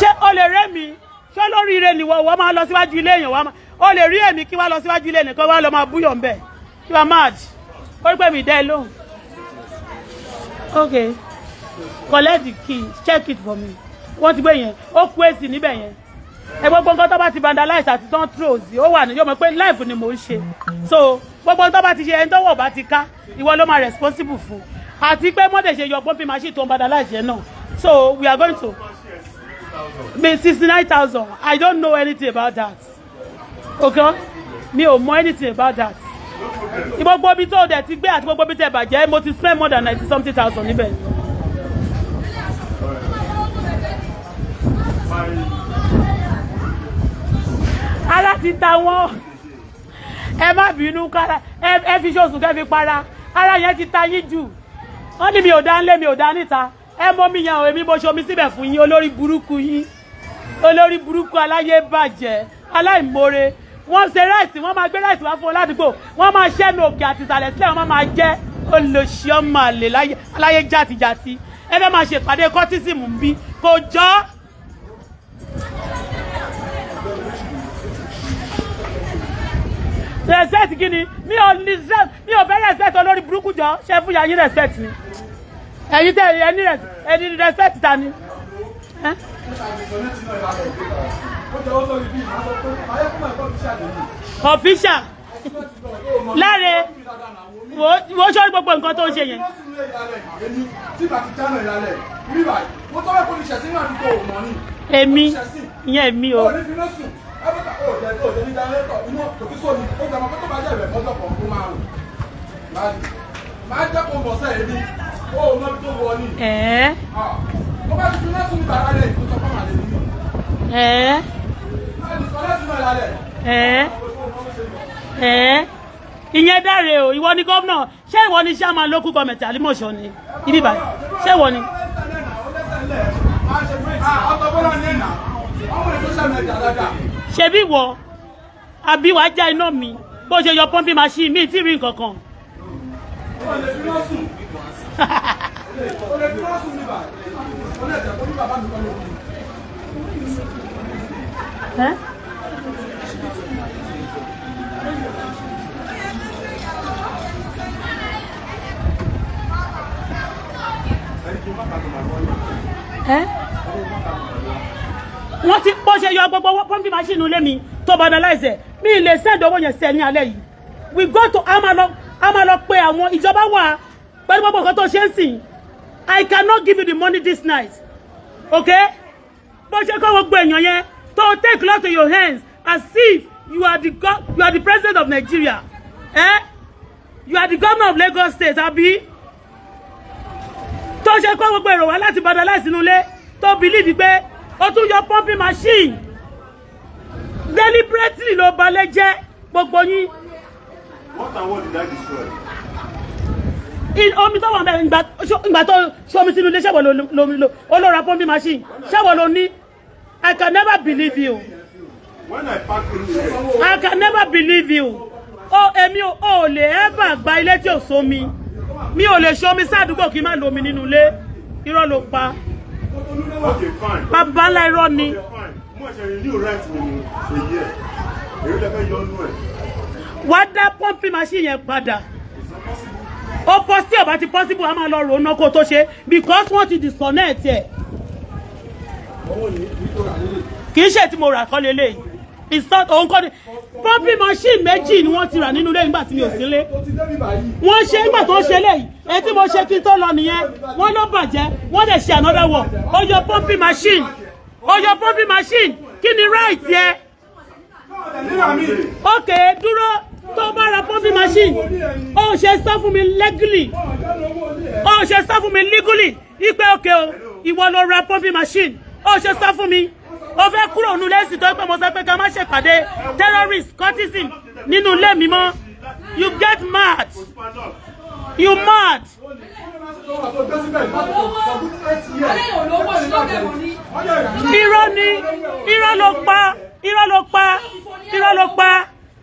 Ṣé o lè rẹ́ mi? Ṣé olóríire nìwọ? Wọ́n máa lọ síwájú ilé èèyàn wá o lè rí èmi kí wá lọ síwájú ilé nìkan wá lọ máa búyọ̀ ń bẹ̀. You are mad. Ó rí pé mi dẹ́ ẹ lóhùn. Okay, collect the key, check it for me. Wọ́n ti gbé yẹn, ó kú èsì níbẹ̀ yẹn. Ẹ gbogbo nǹkan tó bá ti vandalize àti tán throws, ó wà ní yóò mọ̀ pé life ni mò ń ṣe. So gbogbo nǹkan tó bá ti ṣe, ẹni tọ́wọ́ bá ti ká, ìwọ ló máa responsible fún, àti pé mọ́tẹ̀ ṣe yọ pumping machine tó ń vandalize yẹn náà. So we are going to be 69,000. I don't know anything about that, okay? Mi ò mọ anything about that. Gbogbo ibi tó dẹ̀ ti gbé àti gbogbo ibi tẹ̀ bàjẹ́, mo ti spend more than ninety something thousand níbẹ̀. My Ara ti ta wọ́n. Ẹ má bínú kára ẹ fi ṣoṣù kẹ́ fi para. Ara yẹn ti ta yín jù. Wọ́n ní mi ò dá ńlé, mi ò dá níta. Ẹ mọ mi yẹn o. Èmi mo ṣomi síbẹ̀ fún yín. Olórí burúkú yín, olórí burúkú, aláyé bàjẹ́, aláìmoore. Wọ́n ṣe rice, wọ́n máa gbé rice wá fún ọ ládùúgbò, wọ́n máa ṣẹ́nu òkè àti ìsàlẹ̀ sílẹ̀, wọ́n máa jẹ́ olóṣì, ọmọ àlè láyé, aláyé jàtijàti. Ẹ fẹ́ máa ṣèpàdé cultism bí kò jọ́. Respect kí ni? Mi ò ní respect, mi ò fẹ́ respect. Olórí burúkú jọ ṣe fún ya yín. Respect ni ẹ̀yin tẹ ẹni ẹni respect ta ni? Ẹ́? Official láre wo sọ́rí gbogbo nǹkan tó ń ṣe yẹn. Èmi ìyẹn èmi o. Máa jẹ́ kó mọ̀ sẹ́yìn ní ó mọ́ bí tó wọ ní. Ẹ̀ẹ́. Tó bá ti fi lẹ́sùn níta lálẹ́ yìí, tó sọ fún àlè nínú. Ẹ̀ẹ́. Máa ní sọ lẹ́sùn náà lálẹ́. Ẹ̀ẹ́ ẹ̀ẹ́, ìyẹn dáre o. Ìwọ ni gómìnà? Ṣé ìwọ ni chairman local government Àlímọ̀ṣọ́ ni ibi báyìí? Ṣé ìwọ ni? Ṣebí ìwọ àbí wàá já iná mi bó ṣe yọ pumping machine mi tí rí nǹkan kan. Ẹ́? Ẹ́? Wọ́n ti bó ṣe yọ gbogbo pumping machine ilé mi tó vandalize ẹ̀, mi lè send owó yẹn sẹ́ ní alẹ́ yìí. We go to a máa lọ, a máa lọ pe àwọn ìjọba wà pẹ̀lú gbogbo nǹkan tó ṣe ń sìn. I cannot give you the money this night, okay? Bó ṣe kọ́ gbogbo èèyàn yẹn tó take law to your hands as if you are the president of Nigeria, eh? You are the governor of Lagos State, abi? Tó ṣe kọ́ gbogbo èrò wá láti vandalize inú ilé, tó believe pé ó tún yọ pumping machine deliberately, ló balẹ̀ jẹ́ gbogbo yín. What and what did I destroy? Omi tó wà bẹ́ẹ̀, ìgbà tó ṣomi sínú ilé, ṣẹ́wọ̀ lomi lo olóra pumping machine, ṣẹ́wọ̀ ló ní? I can never believe you. When I pack in here, I can never believe you. O èmi ò lè ever gba ilé tí ò sómi. Mi ò lè ṣomi sádùúgbò kí n má lomi nínú ilé. Irọ́ ló pa. Okay, fine. Bàbá ńlá irọ́ ni. Okay, fine. Mo ṣe renew rent mi ní a year. Èyí lè fẹ́ yọ ọ́nú ẹ̀. Wá dá pumping machine yẹn padà. Ó pọ̀ sí ọ̀bá ti possible, a máa lọ rò ó ná kó tó ṣe, because wọ́n ti disconnect ẹ̀. Kì í ṣe tí mo rà kọ́ lélẹ̀. It's not òun kọ́ ni. Pumping machine méjì ni wọ́n ti rà nínú ilé nígbà tí mi ò sí ilé. Wọ́n ṣe nígbà tó ń ṣe léyìí, èyí tí mo ṣe kí n tó lọ nìyẹn. Wọ́n ló bàjẹ́, wọ́n dẹ̀ ṣe another one. Ó yọ pumping machine, ó yọ pumping machine. Kí ni right yẹ? Ok, dúró. Tó bá ra pumping machine, ó ṣe sọ fún mi legally, ó ṣe sọ fún mi legally ipe òkè o, ìwọ ló ra pumping machine. Ó ṣe sọ fún mi. Ó fẹ́ kúrò nínú ilé sí tó pé mo sọ pé ká má ṣèpàdé terrorist cultism nínú ilé mi mọ́. You get mad. Kò sí padlock. You mad? Irọ́ ni, irọ́ ló pa, irọ́ ló pa, irọ́ ló pa,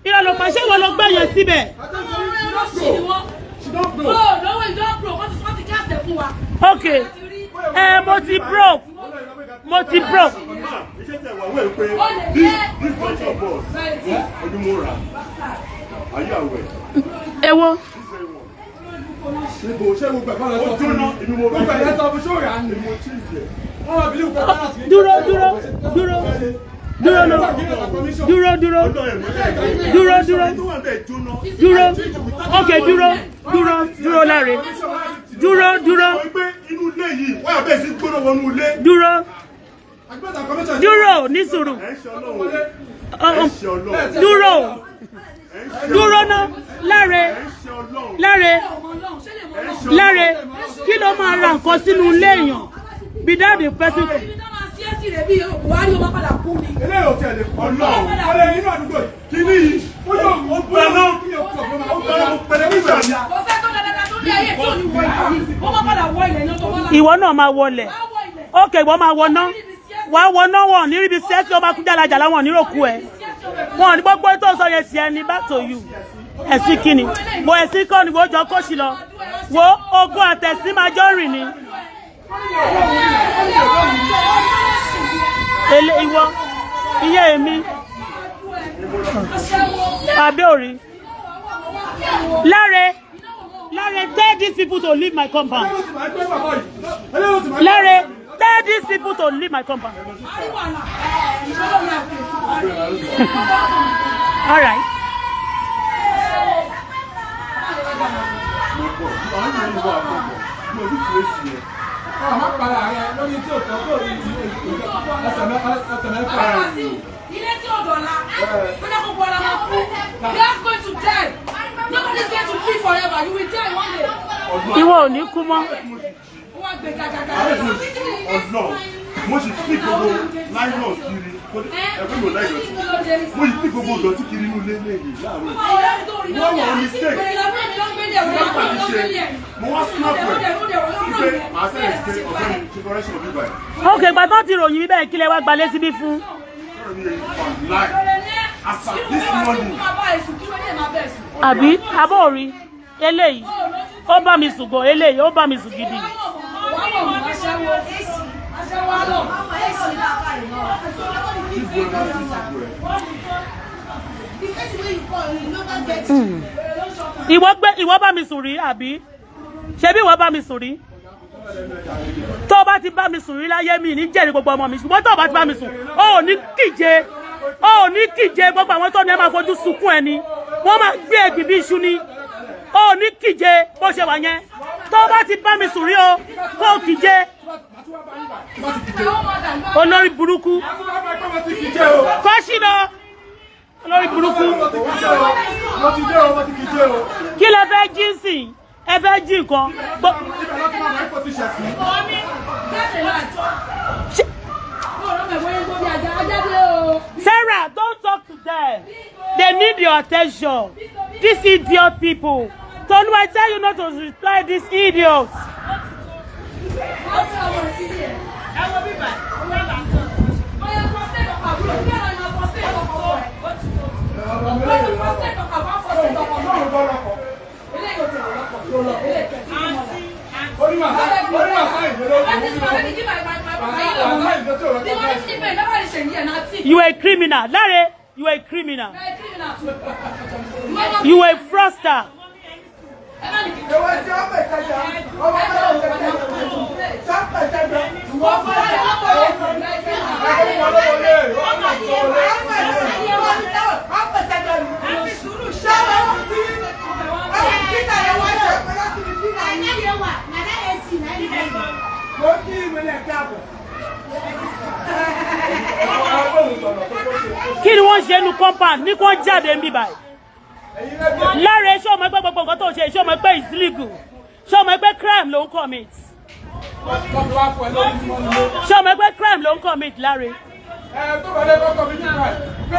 irọ́ ló pa. Ṣé ìwọ ló gbé yẹn síbẹ̀? Ok, ẹ mo ti broke, mo ti broke. Iṣẹ́ tẹ̀ wá wẹ̀ pé this bunch of balls ọdún mo rà. Are you aware? Èwo? This very one. Níbo ṣé gbogbo ẹ̀kọ́ lọ sọ Ó fún jóná, mi? èmi mo Gbogbo ẹ̀ lọ sọ fún ṣóòrà ni. Èmi mo change ẹ̀. Wọ́n wá believe pé balance kì í Dúró, dúró, dúró, dúró lọ, dúró, dúró, Ọdún ẹ̀ mọ́lẹ̀. dúró, dúró, Tó wà bẹ́ẹ̀ jóná. dúró. Ok, dúró, dúró, dúró láre. Dúró, dúró, Wọ́n gbé inú ilé yìí, wáyà bẹ́ẹ̀ sí gbóná wọnú ilé. dúró, dúró, ní sùúrù. Ẹ̀ ń ṣe Ọlọ́run. Ọ, Ẹ̀ ọ, ń ṣe Ọlọ́run. Dúró, dúró ná, láre, Ẹ̀ ń ṣe Ọlọ́run. láre, láre. Kí ló máa ra nǹkan sínú ilé èèyàn? Without the person. Eléyìí ò tiẹ̀ lè kọ́. Ọlọ́run. Ọlẹ́ nínú àdúgbò yìí. Kíní yìí, Ó yóò ó gbaná. Ó gbaná mo pẹ̀lẹ́ nígbà yìí. Ìwọ náà máa wọlẹ̀. Ok, ìwọ máa wọná. Wàá wọná wọn ní ríbi sẹ́sì ọba kú jàlàjàlá wọn níròkú ẹ. Wọn ní gbogbo tó sọ yẹn sí ẹni back to you. Ẹ̀sìn kìíní. Mo ẹ̀sìn kọ́ ni wo jọ kóṣì lọ. Wo ogun àtẹ̀sí máa jọ rìn ni. Ele ìwọ, iye èmi, àbí òrí. Láre, Láre, tell these people to leave my compound. Láre, tell these people to leave my compound. All right. Mo bọ̀, àwọn ènìyàn yìí wà bọ̀. Mo ní tìrẹ́sì yẹn. Má para rẹ lórí tí ò tọ́ kó rí ẹsẹ̀ mẹ́fà. Ilé tí ò dọ̀la, tó jẹ́ gbogbo ara máa kú. You are going to die. Nobody is going to live forever. You will die one day. Ìwọ ò ní kú mọ́. Ó wá gbé gàgàgà. Ọlọ́run, mo sì fi gbogbo nylon kiri. Ẹgbẹ́ mi ò láì dọ̀tí. Mo sì fi gbogbo ìdọ̀tí kiri inú ilé lẹ́yìn láàárọ̀. Wọ́n wọ̀ mistake. Snap mi ṣe. Mo wá snap ẹ̀. Pé màá sẹ́yìn sí pé ọ̀gbẹ́ni ṣe correction mi báyìí. Ok, ìgbà tó ti ròyìn mi bẹ́ẹ̀ kí lẹ wá gbalé síbí fún. Ọ̀rọ̀ mi yẹn online. As at this morning. Àbí abọ́ òrí eléyìí ó bá mi sùn gan eléyìí ó bá mi sùn gidi. This boy na this boy. Ìwọ gbé ìwọ bá mi sùn rí àbí? Ṣebí ìwọ bá mi sùn rí? Tó o bá ti bá mi sùn rí láyé mi ní jẹ́rìí gbogbo ọmọ mi, ṣùgbọ́n tó o bá ti bá mi sùn, o ò ní kíje, o ò ní kíje. Gbogbo àwọn tó ní ẹ máa fojú sunkún ẹni, wọ́n máa gbé ẹ̀gbìn bí iṣu ni. O ò ní kíje bó ṣe wà yẹn. Tó o bá ti bá mi sùn rí o, kó o kíje. Olórí burúkú. Kọ́ṣí lọ. Olórí burúkú. Mo ti dé o, mo ti kìí jẹ́ o. Kí lẹ fẹ́ jí sí? Ẹ fẹ́ jí nǹkan. Ibẹ̀ ló ti máa mọ̀ ẹ́ kó ti ṣẹ̀ sí. Sarah, don't talk to them. They need your attention. These idiot people. Tolu, I tell you not to reply these idiots. You are a criminal. Larry, you are a criminal. You are a fraudster. Kí ni wọ́n ṣe nu compound ní kí wọ́n jáde ń bí báyìí? Láre, ṣé o mọ̀ pé gbogbo nǹkan tó ń ṣe, ṣé o mọ̀ pé it's legal? Ṣé o mọ̀ pé crime ló ń commit? Ṣé o mọ̀ pé crime ló ń commit, Láre?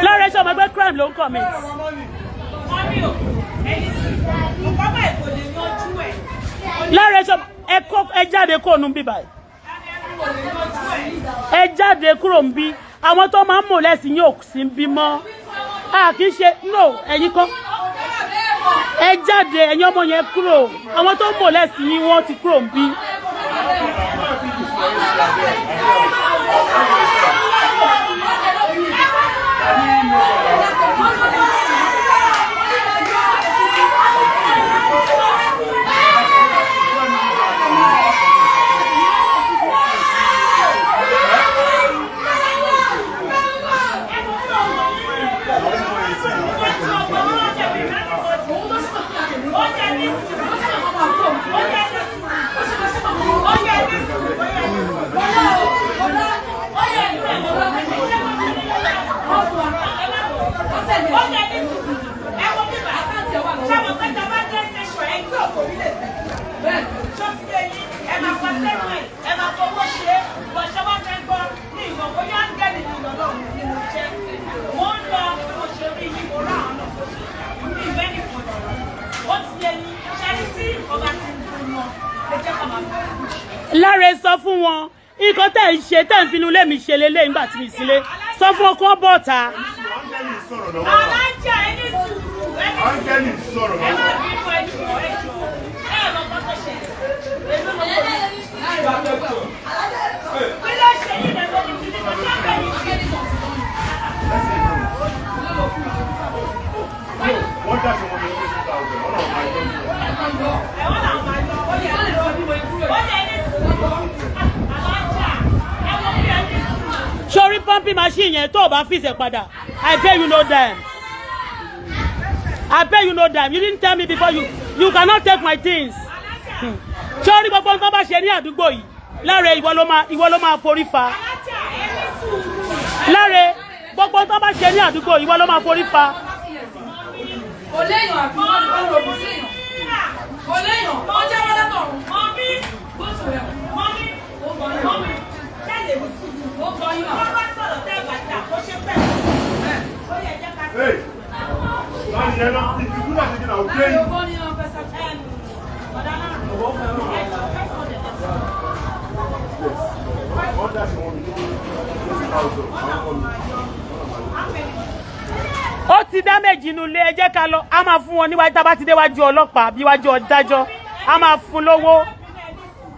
Láre, ṣé o mọ̀ pé crime ló ń commit? Wọ́n ní o, ẹni sì, nǹkan báyìí kò lè yanjú ẹ̀. Lára ẹṣọ ẹ kó, ẹ jáde kó nu bíbá yìí. Ẹ jáde kúrò ń bí. Àwọn tó máa ń mọ̀ lẹ́sìn yóò sí ń bí mọ́. A kì í ṣe no, ẹ̀yin kọ́. Ẹ jáde, ẹ̀yin ọmọ yẹn kúrò. Àwọn tó ń mọ̀ lẹ́sìn yín, wọ́n ti kúrò ń bí. Láre, sọ fún wọn nǹkan tẹ̀ ń ṣe, tẹ̀ ń finú ilé mi ṣe lélẹ̀ nígbà tí mi sílé. Sọ fún wọn kó bọ̀ ta. Áńgẹ́lì sọ̀rọ̀ lọ́wọ́. Alájà, ẹni sùúrù, ẹni sùúrù. Áńgẹ́lì sọ̀rọ̀ Ẹ má lọ́wọ́. bínú, ẹni jọ, ẹ jọ. Ẹ mọ nǹkan tó ṣẹlẹ̀. Èmi ló mọ̀ ní. Kí ló ṣe yín lẹ́gbọ́n ní kíní kan tí àgbẹ̀ yìí ṣe? Wọ́n dáṣọ wọn ní 20,000. Wọ́n náà máa yọ. Ẹ̀wọ́n náà máa yọ. Ó yẹ ẹni sùúrù. Alájà, ẹ wọ bí ẹni sùúrù. Sórí pumping machine yẹn, tó o bá fìṣẹ̀ padà, I pay you no dime. I pay you no dime. You didn't tell me before. You cannot take my things. Sórí gbogbo nǹkan bá ṣe ní àdúgbò yìí, Láre, ìwọ ló máa forí fa. Alájà, ẹni sùúrù. Láre, gbogbo nǹkan bá ṣe ní àdúgbò yìí, ìwọ ló máa forí fa. Kò léèyàn, àbí wọ́n lè bá lọ bù sí èèyàn. Kò léèyàn, ó jẹ́ wọ́n látọ̀run. Mummy, Bó ti rẹ̀ mummy, mummy, ṣáà ní sùúrù. ó gbọ́ yín mà. Wọ́n bá sọ̀rọ̀ tẹ́ bàtà kó ṣe pẹ̀lú. Ó yẹ jẹ́ ká Hey, láti yẹn náà, if you do that again, I will play you. Ògbó ni wọ́n fẹ́ sá. Ọ̀dà náà, ẹjọ́ 500. Wọ́n dáṣọ wọn ní 20,000. Àwọn ọmọ mi. Ó ti dá méjì inú ilé. Ẹ jẹ́ ká lọ. A máa fún wọn níwájú, tá a bá ti déwájú ọlọ́pàá bí wájú ọ̀dájọ́, a máa fún lówó.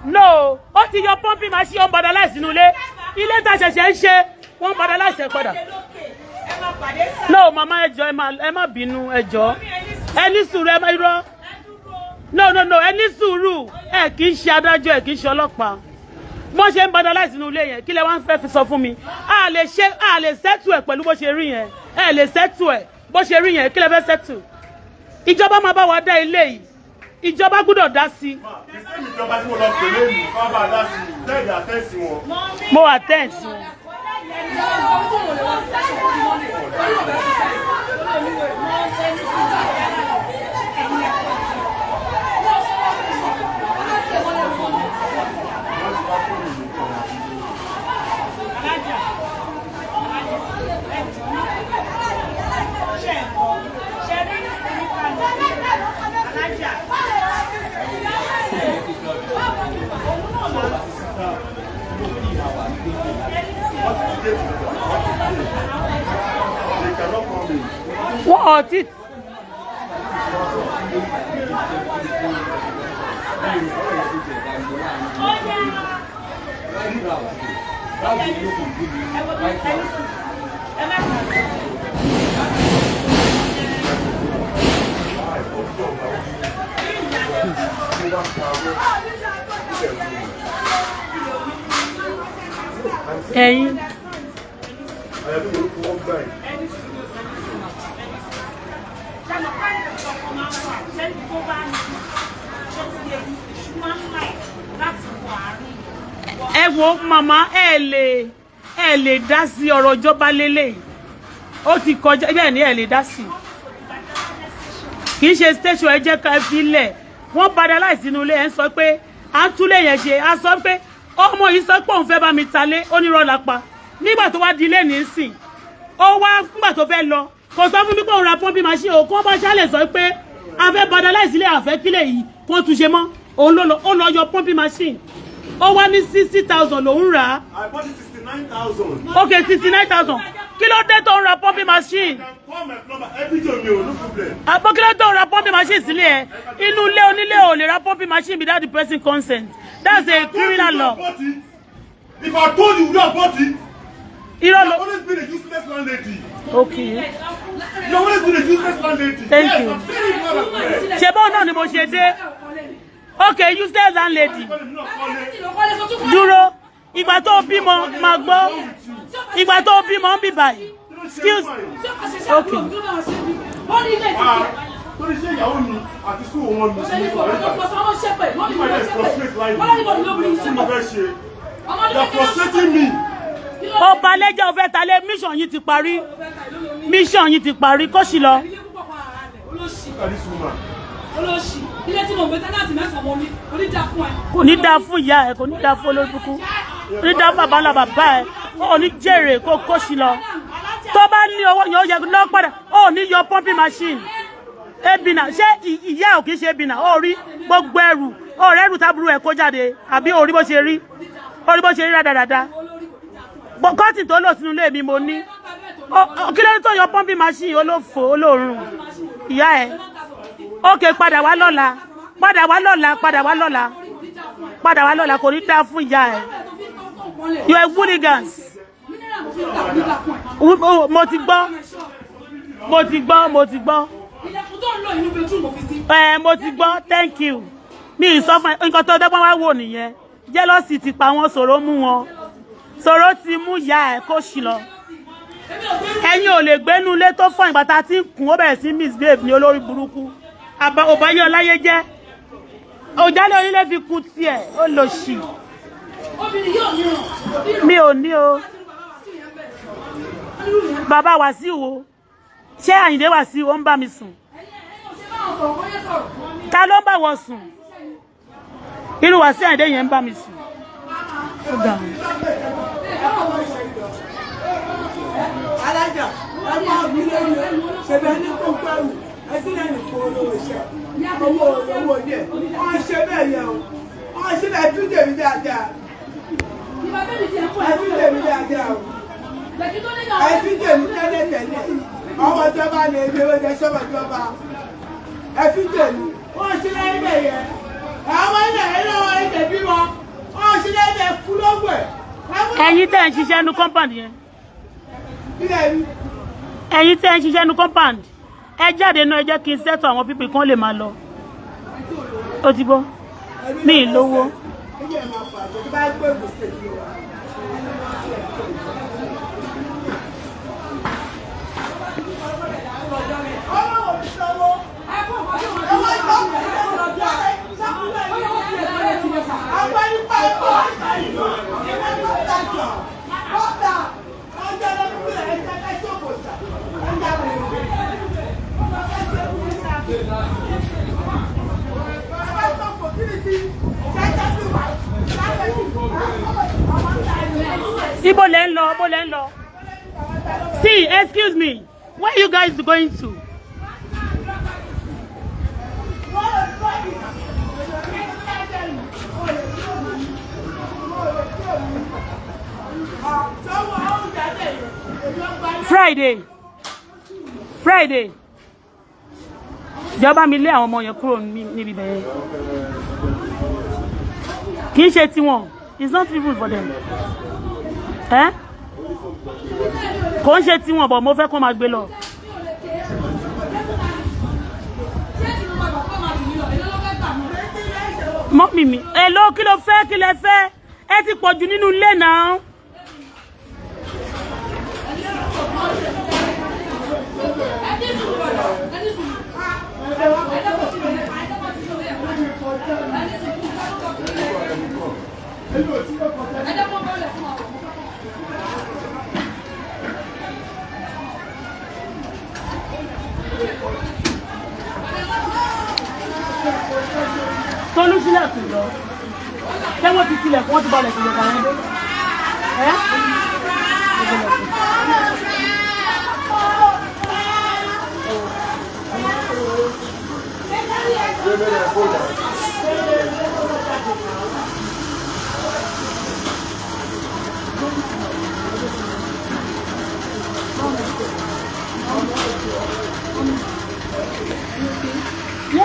No, ó ti yọ pumping machine, ó ń padà láìsí inú ilé. Ilé tá a ṣẹ̀ṣẹ̀ ń ṣe, wọ́n ń padà láìsẹ̀ padà. Ẹ máa pàdé sáà. No, màmá, ẹ jọ̀ọ́, ẹ má bínú, ẹ jọ̀ọ́, ẹ ní sùúrù, ẹ má irọ́. No, no, no, ẹ ní sùúrù. Ẹ kì í ṣe adájọ́, ẹ kì í ṣe ọlọ́pàá. Bọ́n ṣe ń padà láìsí inú ilé yẹn, kí lẹ wá ń fẹ́ fi sọ fún mi? A lè ṣe, a lè settle ẹ̀ pẹ̀lú bó ṣe rí yẹn. Ẹ lè settle ẹ̀ bó ṣe rí yẹn. Kí lẹ fẹ́ settle? Ìjọba máa bá wa dá ilé yìí. Ìjọba gbọ́dọ̀ dá sí i. The same ìjọba tí mo lọ pè lẹ́nu, kọ́ bá a dá sí i, tẹ́ẹ̀dì àtẹ́sí wọn. Mo attend sí wọn. Ìyá ọkọ tó wò lè wá sí station fún Monday. Orí ọ̀bẹ ṣiṣẹ́. Olóòní. Alájà, alájà, ẹ jọ̀ọ́, ṣe ẹ̀kọ́ ṣe rí nípa alájà. Òun náà là ń Wọ́n ti dé wọ́n ti dé. They cannot come in. Wọ́n ò tí. Ó yá. Ẹ wọ bí ẹni sùn. Ẹ má kà á. Mo bá parọ́, Ẹ̀yin. Àyàfi orúkọ wọn gbà yìí. Ẹni sùn, ẹni sùn. Ṣàmọ̀ káyọ̀ ọkọ̀ máa ń wà ṣẹ́ni tó bá ní ṣó ti lè ìṣú máa ń láì láti wọ àárín. Ẹ wo màmá, ẹ lè dá sí ọ̀rọ̀ ìjọba lélẹ̀. Ó ti kọjá bẹ́ẹ̀ ni, ẹ lè dá sí. Kì í ṣe station. Ẹ jẹ́ ká fi lẹ̀. Wọ́n padà láìsí inú ilé. Ẹ ń sọ pé à ń túlé yẹn ṣe. A sọ pé ọmọ yìí sọ pé òun fẹ́ bá mi talé, ó ní rọ́ọ̀lá pa. Nígbà tó wá di ilé nísìn, ó wá nígbà tó fẹ́ lọ. Kò sọ fún mi pé òun ra pumping machine o. Kó bá ṣálẹ̀ sọ pé a fẹ́ vandalize ilé, àfẹ́ kílẹ̀ yìí kó tún ṣe mọ́. Òun ló lọ, ó lọ yọ pumping machine. Ó wá ní 60,000 lòún rà á. I bought it 69,000. Ok, 69,000. Kí ló dé tó ń ra pumping machine? I can call my plumber every day mi o, no problem. Àbọ̀ kí ló dé tó ń ra pumping machine sílé ẹ̀? Inú ilé onílé, ò lè ra pumping machine without the person consent. That's a criminal law. Bought it. If I told you, you would have bought it. Irọ́ You ló have always been a useless landlady. Ok. You have always been a useless landlady. Thank Yes, you. I'm saying it loud and clear. Ṣe báwọn náà ni mo ṣe dé? Ok, useless landlady. Dúró. Ìgbà tó bímọ, máa gbọ́, ìgbà tó bímọ ń bì báyìí. Excuse. Ok. Torí ṣé ìyàwó mi àti sùn wọn mi sí ní ọ̀rẹ́ tí mo fẹ́ ṣe. You are frustrating me. Ọba lẹ́jọ́ fẹ́ ta lé. Mission yìí ti parí, mission yìí ti parí, kó sì lọ. Look at this woman. Olóṣì, ilé tí mo gbé tẹ́lá mẹ́sàn-án mo ní oníjà fún ẹ. Kò ní dáa fún ìyá ẹ, kò ní dáa fún olóbùkún, kò ní dáa fún bàbá ńlá bàbá ẹ. Ó ní jèrè, kó sì lọ. Tó bá ní owó yẹn, ó yẹ lọ padà. Ó ní yọ pumping machine ebina. Ṣé ìyá ò kì í ṣe ebina? Ó rí gbogbo ẹrù, ó rẹ́rù tábúrú ẹ̀ kó jáde, àbí ó rí bó ṣe rí? Ó rí bó ṣe rí rádaràda. Kọ́tì tó lò sínú ilé mi mo ní. Kí ló ní tó yọ pumping machine? Olófò, olóòórùn ìyá ẹ̀. Ókè, padà wá lọ́la, padà wá lọ́la, padà wá lọ́la, padà wá lọ́la. Kò ní dáa fún ìyá ẹ̀. You are hooligans. Mo ti gbọ́, mo ti gbọ́, mo ti gbọ́. Ilẹ̀kùn tó ń lò, inú bedroom mo fi sí. Ẹ mo ti gbọ́, thank you. Mi ì sọ fún ẹ, nǹkan tó dọ́gbọ́n wá wò nìyẹn. Jealousy ti pa wọ́n, sọ̀rọ̀ mú wọn, sọ̀rọ̀ ti mú ìyá ẹ̀, kó sì lọ. Èmi ò gbé. Ẹ̀yin ò lè gbénú ilé tó fún ìgbà tá a ti ń kùn, ó bẹ̀rẹ̀ sí misbehave ní olórí burúkú. Àbá òbáyé ọláyé jẹ́ òjálẹ̀ onílé fi kun tiẹ̀, ó lò sí. Obìnrin yóò ní ràn. Mi ò ní o. Bàbá Wàsíù o, ṣé Àyìndé Wàsíù ó ń bá mi sùn? Ta ló ń bá wọ sùn? Irú Wàsíù Àyìndé yẹn ń bá mi sùn? Ó ga ọ. Alájà, ẹ máa bí lórí ẹ ṣẹbẹ ní kó pẹrù ẹ sílẹ̀ ní fún olówó iṣẹ́, owó owó díẹ̀. Wọ́n ṣe bẹ́ẹ̀ yẹn o, wọ́n ṣe bẹ́ẹ̀. Tún tèmi dáadáa, ẹ tún tèmi dáadáa o, ẹ tún tèmi tẹ́lẹ̀ tẹ́lẹ̀. Ọmọ ìjọba lè gbé oúnjẹ sọ́mọ ìjọba. Ẹ tún tèmi. Wọ́n ṣe lẹ́yìn bẹ́ẹ̀ yẹn, àwọn ilẹ̀ ẹ̀rọ ilẹ̀ bí wọn, wọ́n ṣe lẹ́yìn bẹ́ẹ̀ kú lóògùn ẹ̀. Ẹ̀yin tẹ́ ń ṣiṣẹ́ nu compound yẹn. Ilẹ̀ mi. Ẹ̀yin tẹ́ ń ṣiṣẹ́ nu compound, ẹ jáde náà, ẹ jẹ́ kí n settle àwọn people kan lè máa lọ. Ó ti gbọ́, mi ì lówó. Ẹ̀jẹ̀ máa pàṣẹ tó bá gbé ìgbésẹ̀ yìí wá. Ọlọ́run mi sanwó. Owó ìtọ́jú àwọn ipa ẹ̀kọ́ ìdájọ́ bọ́tà ọjọ́ lọ́dún ẹ̀jẹ̀ ẹ̀jẹ̀ òkòtà ẹ̀jẹ̀ àbẹ̀wò. Ibo lẹ ń lọ? Ibo lẹ ń lọ? See, excuse me, where you guys going to? Friday, Friday, ìjọba mi lé àwọn ọmọ yẹn kúrò níbi bẹ́ẹ̀. Kì í ṣe tiwọn. It's not even for them. Ẹ kò ń ṣe tiwọn bọ̀, mo fẹ́ kó máa gbé lọ. Mummy mi, ẹ ló kí ló fẹ́? Kí lẹ fẹ́? Ẹ ti pọ̀ jù nínú ilé náà. Tolú, sílẹ̀kùn lọ. Ṣé wọ́n ti tilẹ̀kùn? Wọ́n ti balẹ̀ kùn lọ́kàn yẹn dé. Ẹ́.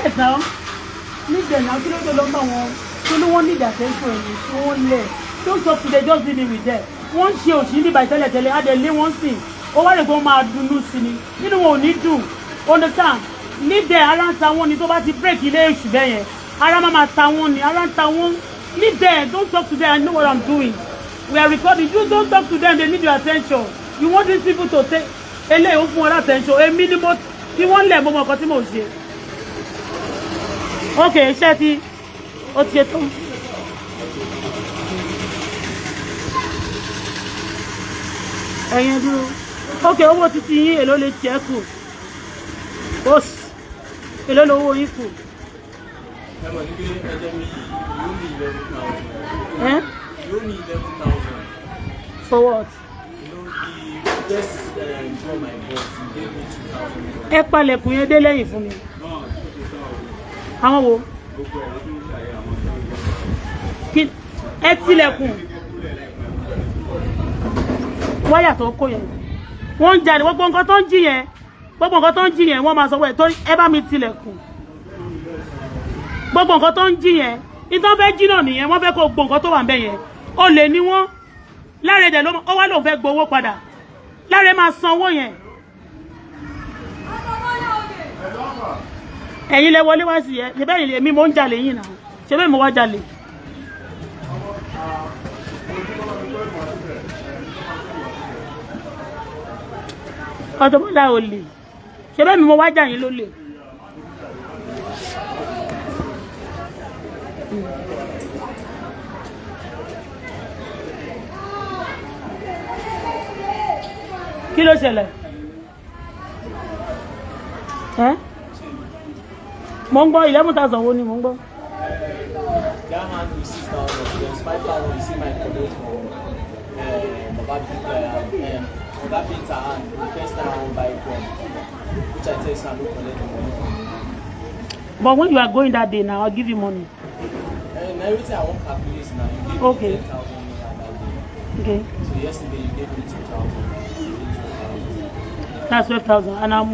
Yes now, leave them now. Kí ló dé lọ bá wọn tó ní wọ́n need attention ẹ̀yìn tí wọ́n lẹ̀? Don't talk to them, just leave me with them. Wọ́n ń ṣe òṣì níbi tẹ́lẹ̀tẹ́lẹ̀, á dẹ̀ lé wọ́n sìn. Ó wá lè kó máa dunnú sí ni, nínú wọn ò ní dùn. Understand? Leave them. Ara ń ta wọ́n ni. Tó bá ti break ilé èṣù bẹ́ẹ̀ yẹn, ara máa ma ta wọ́n ni, ara ń ta wọ́n. Leave them, don't talk to them. I know what I'm doing. We are recording. You don't talk to them, they need your attention. You want these people to take eléyìí, ó fún wọn attention. Èmi ni mo tí wọ́n lẹ̀, mo mọ nǹkan tí mò ń ṣe. Ok, iṣẹ́ tí ó ti ṣe tó. Ẹ̀yin dúró. Ok, owó títí yín, èló lè tiẹ̀ kù? Ó sì èló lówó yín kù? Ẹ mọ̀ ní pé ẹjẹ́ mi, you owe me 11,000. Eh? You owe me 11,000. For what? You know the first drum I bought, you gave me 2,000. Ẹ palẹ̀kùn yẹn dé lẹ́yìn fún mi. Àwọn wo? Kí ẹ tilẹ̀kùn wáyà tó kó yẹn, wọ́n ń jalè. Gbogbo nǹkan tó ń jí yẹn, gbogbo nǹkan tó ń jí yẹn, wọ́n máa sọ wẹ̀ tó. Ẹ bá mi tilẹ̀kùn. Gbogbo nǹkan tó ń jí yẹn, ìtàn fẹ́ jí náà nìyẹn. Wọ́n fẹ́ kó gbogbo nǹkan tó wà ń bẹ̀ yẹn. Olè ni wọ́n. Láre dẹ̀ ló ó wá lóun fẹ́ gbowó padà. Láre máa san owó yẹn. Ẹ̀yin lẹ wọlé wá sí ẹ. Ṣe bẹ́ẹ̀ ni èmi mò ń jalè yìí náà? Ṣe bẹ́ẹ̀ mo wá jalè? Auto Bola ò lè ṣe bẹ́ẹ̀ mi, mo wá jà yín ló lè. Kí ló ṣẹlẹ̀ ẹ́? Mo ń gbọ́. 11,000 wo ni mo ń gbọ́? That hand with 6,000, there's 5,000 you see my collect from Baba Baba Peter hand the first time I wan buy drum, which I tell you say I no collect the money from you. But when you are going that day now, I'll give you money. And everything I wan calculate now, you gave me 10,000 naira that day. Okay. So yesterday you gave me 2,000. You gave 2,000. That's 12,000 and I'm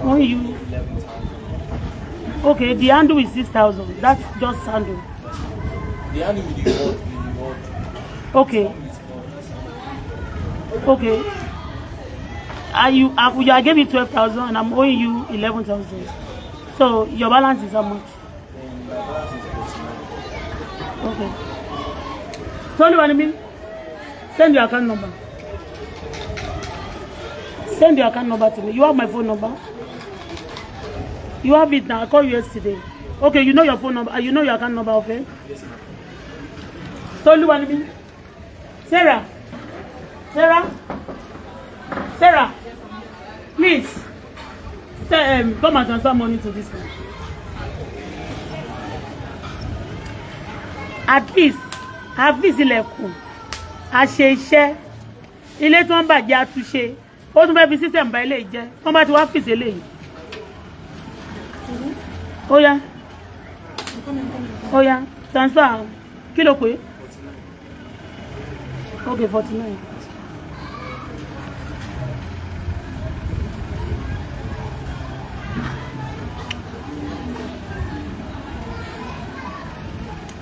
owing you 11,000. Okay, the handle is 6,000. That's just handle. The handle with the word, with the word. Okay. With word. Okay, I gave you 12,000 and I'm owing you 11,000, so your balance is how much? Then my balance is 49. Okay. Tolu, send your account number. Send your account number to me. You have my phone number? You have it now. I called you yesterday. Okay, you know your phone number. You know your account number, okay? Yes, ma'am. Tolu, Sarah, Sarah, Sarah, please, say, come and transfer money to this man. At least, àfíìsì ilẹ̀kùn, àṣe iṣẹ́, ilé tí wọ́n bàjẹ́ àtúnṣe, ó tún fẹ́ fi system ba ilé jẹ́. Wọ́n bá ti wá fìsì eléyìí. Ó yá, ó yá, transfer. Kí ló pé? Okay, 49.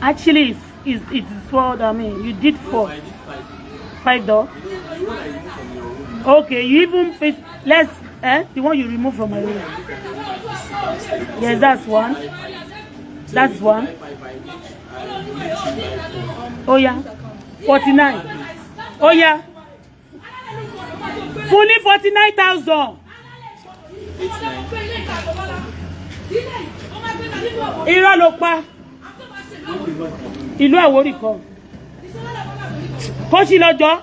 Actually, it's four. I mean, you did four. I did five. Five door. You know the one I remove from your room. Okay, you even face let's eh the one you remove from my room. Yes, that's one. That's one. Five, five, I reach you by four. Oh yeah, 49. Oh yeah. Fún ní 49,000. 89. Irọ́ ló pa. Ìlú Àwórì kan. Kó sì lọ́jọ́.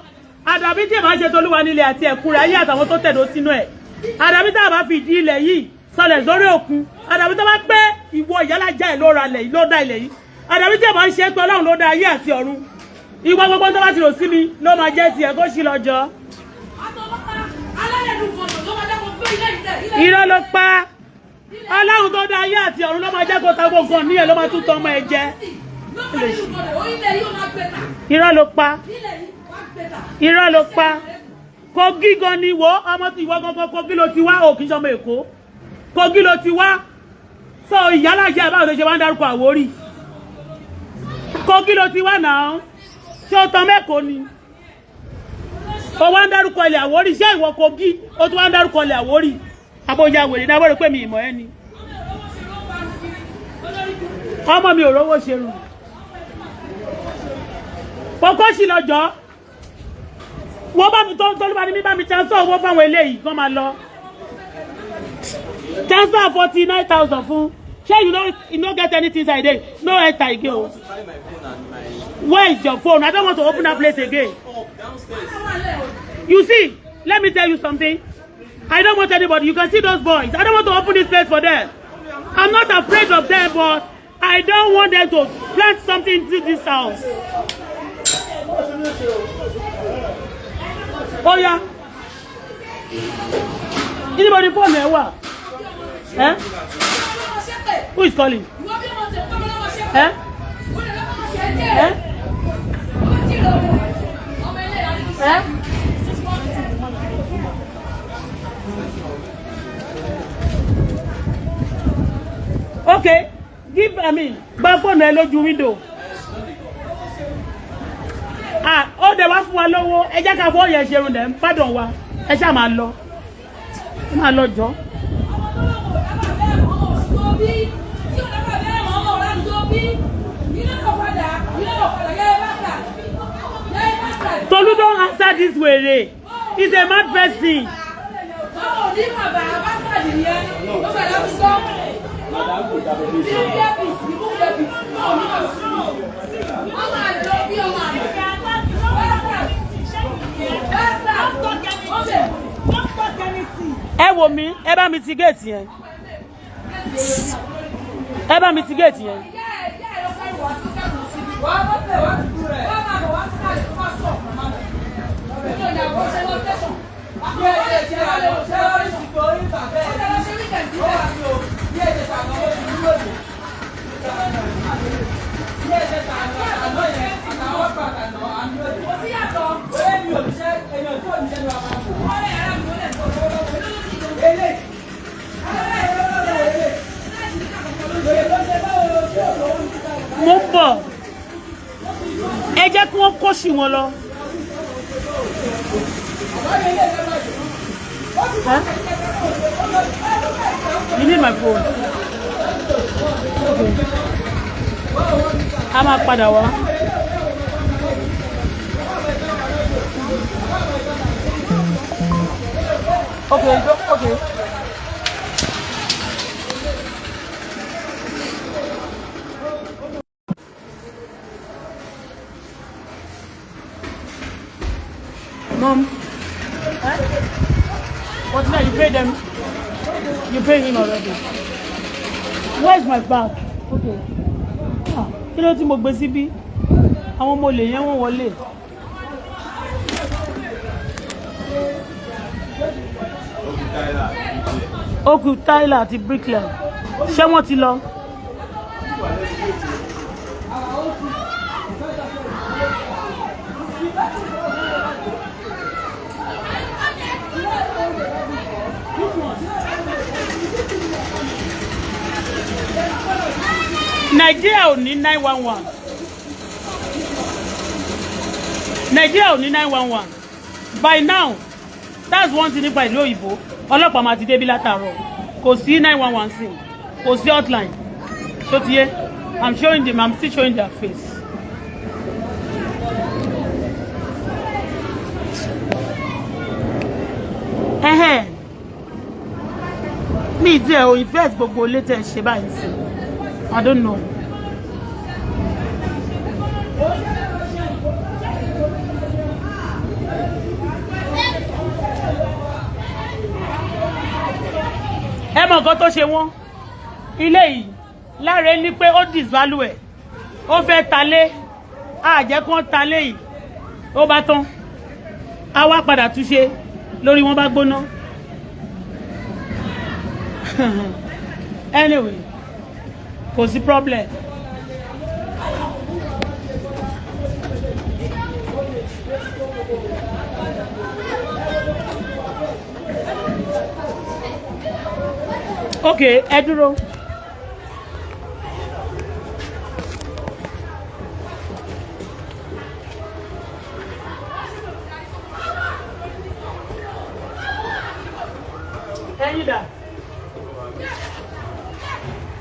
Àdàbí tí ìbá ṣe tolúwa nílé àti ẹ̀kú rẹ̀ ayé àtàwọn tó tẹ̀dó sínú ẹ̀. Àdàbí tá a bá fi ìdí ilẹ̀ yìí sọlẹ̀ lórí òkun. Àdàbí tó bá pé ìwọ ìyálàjà ẹ̀ ló ra ilẹ̀ yìí, ló dá ilẹ̀ yìí. Àdàbí tí ìbá ṣe pé Ọlọ́run ló dá ayé àti ọ̀run. Ìwọ gbogbo tó bá ti rò sí mi ló máa jẹ́ tiẹ̀. Kó sì lọ́jọ́. Irọ́ ló pa. Ọlọ́run tó dá ayé àti ọ̀run ló máa jẹ́ kó ta gbogbo nǹkan níyẹn, ló máa tún tọ́ ọmọ ẹ jẹ. Irọ́ ló pa. Irọ́ ló pa. Kogi gan ni wo ọmọ tí ìwọ gangan. Kogi ló ti wá. Ò kì í ṣọmọ Èkó. Kogi ló ti wá. So ìyálàjẹ àbáwọ̀ tó ṣe wá ń dárúkọ Àwórì. Kogi ló ti wá náà. Ṣé o tán mẹ́kọ̀ọ́ ni? O wá ń dárúkọ ilẹ̀ Àwórì. Ṣé ìwọ Kogi? O tún wá ń dárúkọ ilẹ̀ Àwórì. Àbójà wèrè náà wọ́n rò pé mi ìmọ̀ ẹ́ ni. Ọmọ mi ò rówó ṣerun. Kókó sì lọ́jọ́. Wọ́n bá mi tó tó bá ní mi bá mi transfer owó fáwọn eléyìí kán máa lọ. Transfer 49,000 fún. Ṣé you no get anything inside there? No enter again o. To carry my phone and my Where is your phone? I don't want to open that place again. up downstairs. You see, let me tell you something. I don't want anybody. You can see those boys. I don't want to open this place for them. I'm not afraid of them, but I don't want them to plant something into this house. Oh yeah. Anybody phone ẹ wà? Eh? Who is calling? Eh? Eh? Eh? Okay, give, I mean, gba fóònù ẹ lójú window. Ah, ó dẹ̀ wá fún wa lówó, ẹ jẹ́ ká fọ́ yẹn ṣerun dẹ̀ ń pardon wa, ẹ ṣáà máa lọ. Ẹ máa lọ jọ. Ọmọ tó lọ́wọ́ ò dábàá bẹ́ẹ̀ mọ́, ọmọ òṣì tó bí tí ò dábàá bẹ́ẹ̀ mọ́, ọmọ ọ̀rá tó bí ilé ọ̀padà, ilé ọ̀padà yẹ́ bàtà yẹ́ bàtà. Tolu, don't answer this wèrè. He's a mad person. Ọmọ òní bàbá bàtà nìyẹn ó bẹ̀rẹ̀ láti sọ. Tí ó bí ẹbí ìmú ẹbí ọmọ òní bàbá ọmọ àlè ló bí ọmọ àlè bàtà bàtà ó bẹ̀. Ẹ wò mí, ẹ bá mi ti géètì yẹn. Ẹ bá mi ti géètì yẹn. Ìyá ẹ̀, ìyá ẹ̀ ló fẹ́ wá sí kẹ́kọ̀ọ́ síbi. Wọ́n máa bọ̀ wá sísàlẹ̀ tó bá sọ̀ fún màmá. Mi ò ní àbọ̀ ṣe lọ tẹ̀sán. Ó tẹ̀lé ṣe weekend síbẹ̀. Kò sí yàtọ̀. Wọ́n lè yàrá mi, wọ́n lè tó. Èló ló ti jọ? Mo ń bọ̀. Ẹ jẹ́ kí wọ́n kó sí wọn lọ. Huh? You need my phone. Okay. A máa padà wá. Okay. Mom. What now? You pay them. You pay him already. Where's my bag? Okay. Ah, kí ló tí mo gbé síbí? Àwọn ọmọ olè yẹn wọ́n wọlé. Ó kù tiler àti bricklayer. Ṣé wọ́n ti lọ? Nàìjíríà ò ní 911. Nàìjíríà ò ní 911. By now, that's one thing nípa ìlú òyìnbó. Ọlọ́pàá máa ti débi látàárọ̀. Kò sí 911 sí. Kò sí hotline. Ṣó ti yé? I'm showing them, I'm still showing their face. Ẹhẹ́n. Mi tí ẹ ò invest gbogbo ilé tẹ́ ẹ ṣe báyìí sí. I don't know. Ẹ mọ nǹkan tó ṣe wọ́n. Ilé yìí, Láre ní pé ó disvalue ẹ̀. Ó fẹ́ talé. A jẹ́ kí wọ́n talé yìí. Ó bá tán. A wá padà túnṣe lórí wọn bá gbóná. Anyway, kò sí problem. Okay, ẹ dúró. Ẹ̀yin dà?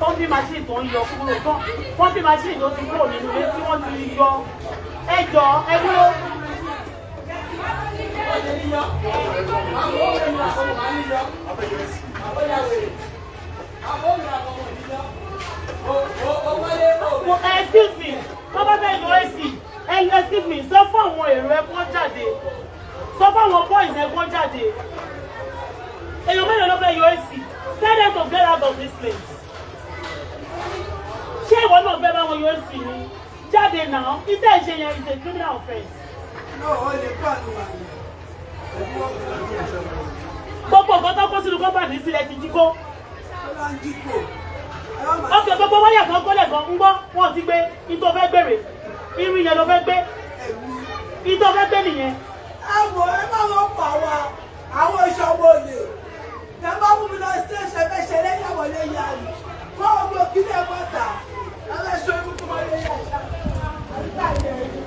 Pumping machine tó ń yọ kúrò tán, pumping machine tó ti kúrò nínú ilé tí wọ́n ti yọ. Ẹ jọ, ẹ dúró. Excuse me, tó bá fẹ́ yọ AC, ẹ excuse me, sọ fún àwọn èrò ẹ̀kọ́ jáde, sọ fún àwọn boys ẹ̀kọ́ jáde. Èèyàn mélòó ló fẹ́ yọ AC? Tell them to get out of this place. Ṣé ìwọ náà fẹ́ bá wọn yọ AC ni? Jáde náà, ìtẹ́ ìṣe yẹn is a criminal offence. No, ó lè pọ̀ ní wà ní. Gbogbo nǹkan tó kó sínú company sílẹ̀ ti jí kó. Ó lọ ń jíkò. Ọkẹ gbogbo wáyà kan kọ́lẹ̀ kan ń gbọ́, wọn ti gbé ìtọ́ fẹ́ gbèrè, irin yẹn ló fẹ́ gbé, ìtọ́ fẹ́ gbé nìyẹn. Ẹ wò, ẹ má wọ́n pa wa, àwọn ìṣòwò olè. Ẹ bá mú mi lọ sí ẹ̀ṣẹ̀ fẹ́ ṣe lẹ́yìn àwọn lẹ́yìn àlè. Kó o gbọ́ kí lè bọ́ta. Ẹ fẹ́ ṣe orí kúkú mọ́ lẹ́yìn àṣà. Àdúgbò àjẹ́ ẹ̀rí.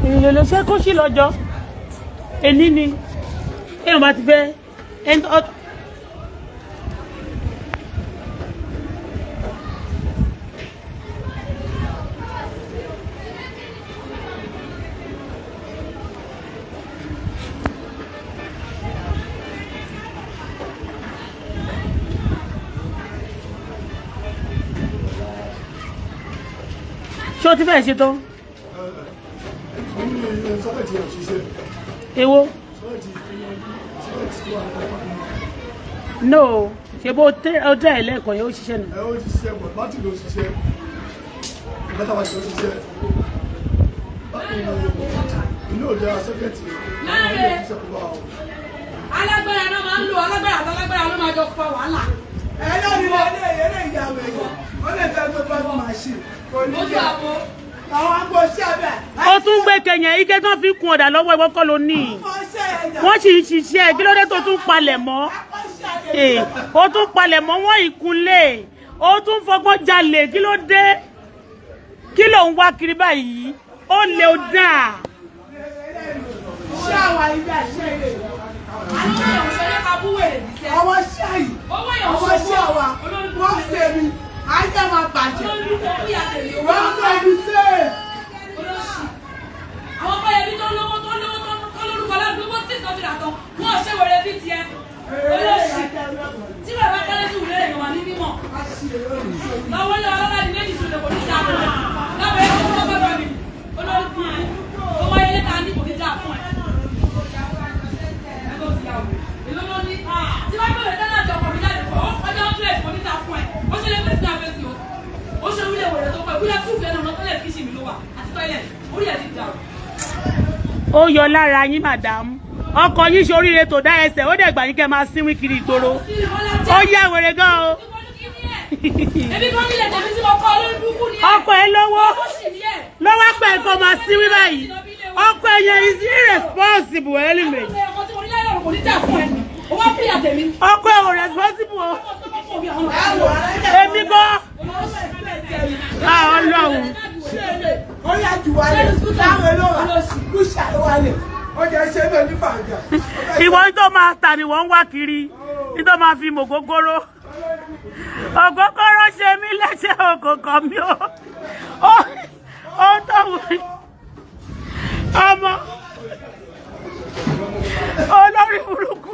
Èèyàn lè ṣe kó sí lọ́jọ́ èní ni èèyàn bá ti fẹ́ ẹni tó. Ṣé o ti fẹ́ ṣe tán? Socket yẹn ò ṣiṣẹ́. Èwo? Socket tó wà ní ọkọ̀. No, ṣe bó tẹ ẹ lẹ́ẹ̀kan yẹn, ó ṣiṣẹ́ nù. Ẹ ó ṣiṣẹ́ bọ̀, bátìrì ó ṣiṣẹ́. Bátà bàtìrì ó ṣiṣẹ́. Bátìrì inú ò dára, socket yẹn. Láre. Ó ṣiṣẹ́ kó bá wọn. Alágbára náà máa ń lò, alágbára àti alágbára ló máa jọ fa wàhálà. Ẹ lórí ilé eré ìyàwó èèyàn. Ó lè fẹ́ gbé bọ́ọ̀lù machine. Kò ní Ojú jẹ́. àpò. Àwọn agbóṣẹ́ bẹ̀. Ó tún gbé kẹyìn ike tán fi kun ọ̀dà lọ́wọ́, ìwọ kọ́ ló ní. Ọṣẹ́ ẹ̀dá. Wọ́n sì ń ṣiṣẹ́, kí ló dé tó tún palẹ̀ mọ́? Ee, ó tún palẹ̀ mọ́ wọ́n ìkunlé, ó tún fọgbọ́n jalè, kí ló dé? Kí ló ń wá kiri báyìí? Ó lè ó dáa. Ṣé àwa ibi àṣẹ ilé? Àwọn èèyàn ṣeré ká bú wèrè níṣẹ́. Àwọn ṣẹ́ yìí. Owó èèyàn Àwọn ṣẹ́ wa. Wọ́n ṣe mi. Ayé máa bàjẹ́. Olórí kò yà tèmi owó. Wọ́n kọ́ ibi ṣe. Olóṣì. Àwọn ọmọ ẹbí tó lówó tó lówó tó lórúkọ ládùúgbò sí ìtọ́jú àtọ. Wọ́n ò ṣe wèrè bí tiẹ̀. Olóṣì. Tí bàbá kálẹ̀ sí ìwúlẹ̀ èèyàn wà ní mímọ̀. Lọ́wọ́ lé ọlọ́lá ní méjì sùn lè kò ní dáa fún ẹ. Lábẹ́ ẹ̀kọ́ tó bá bá mi. Olórí kù ní. Owó ayẹyẹ ta ní kò ní dáa fún ẹ. Ẹgbẹ́ òsì yà wò. Èló ló ní? Tí bá bẹ̀rẹ̀ dáná àti ọkọ̀ mi jáde fún ọ, ọjọ́ 100 kò ní dáa fún ẹ. Ó ṣe lè fèsì náà fèsì o. Ó ṣe wílé wèrè tó pọ̀. Ìwúlẹ̀ fúfú ẹnu ọ̀nà tọ́lẹ̀ kíṣì mi ló wà àti tọ́ilẹ̀. Orí ẹ̀ ti dàrú. Ó yọ lára yín, madam. Ọkọ yín ṣoríire tó dá ẹsẹ̀, ó dẹ̀ gbà yín kẹ́ máa sínwín kiri ìgboro. Ó yá wèrè gan o. Ebi kan nílẹ̀ tèmi tí mo kọ́, olórí burúkú ni ẹ̀. Ọkọ ẹ lówó Ó sì ní ẹ̀. lọ́wọ́ pẹ̀ kó máa sínwín báyìí. Ọkọ ẹ yẹn is irresponsible element. Ọkọ tí mo ní láyọ̀ kò ní jà fún ẹ. Ó wá pìyà tèmi. Ọkọ ẹ ò responsible o. Ẹ wò alájà. Èmi gan. Ah, Ọlọ́run. Ó yà jù wálé. Láwọn olówà. Kúṣà wálé. Ó jẹ́ ṣé bẹ́ẹ̀ ní fàájà. Ìwọ tó máa tà ni wọ́n ń wá kiri, ní tó máa fi mọ̀ gógóró. Ògógóró ṣe mí léṣe, òkòkò mi o. Ó tó wù mí. Ọmọ olórí burúkú.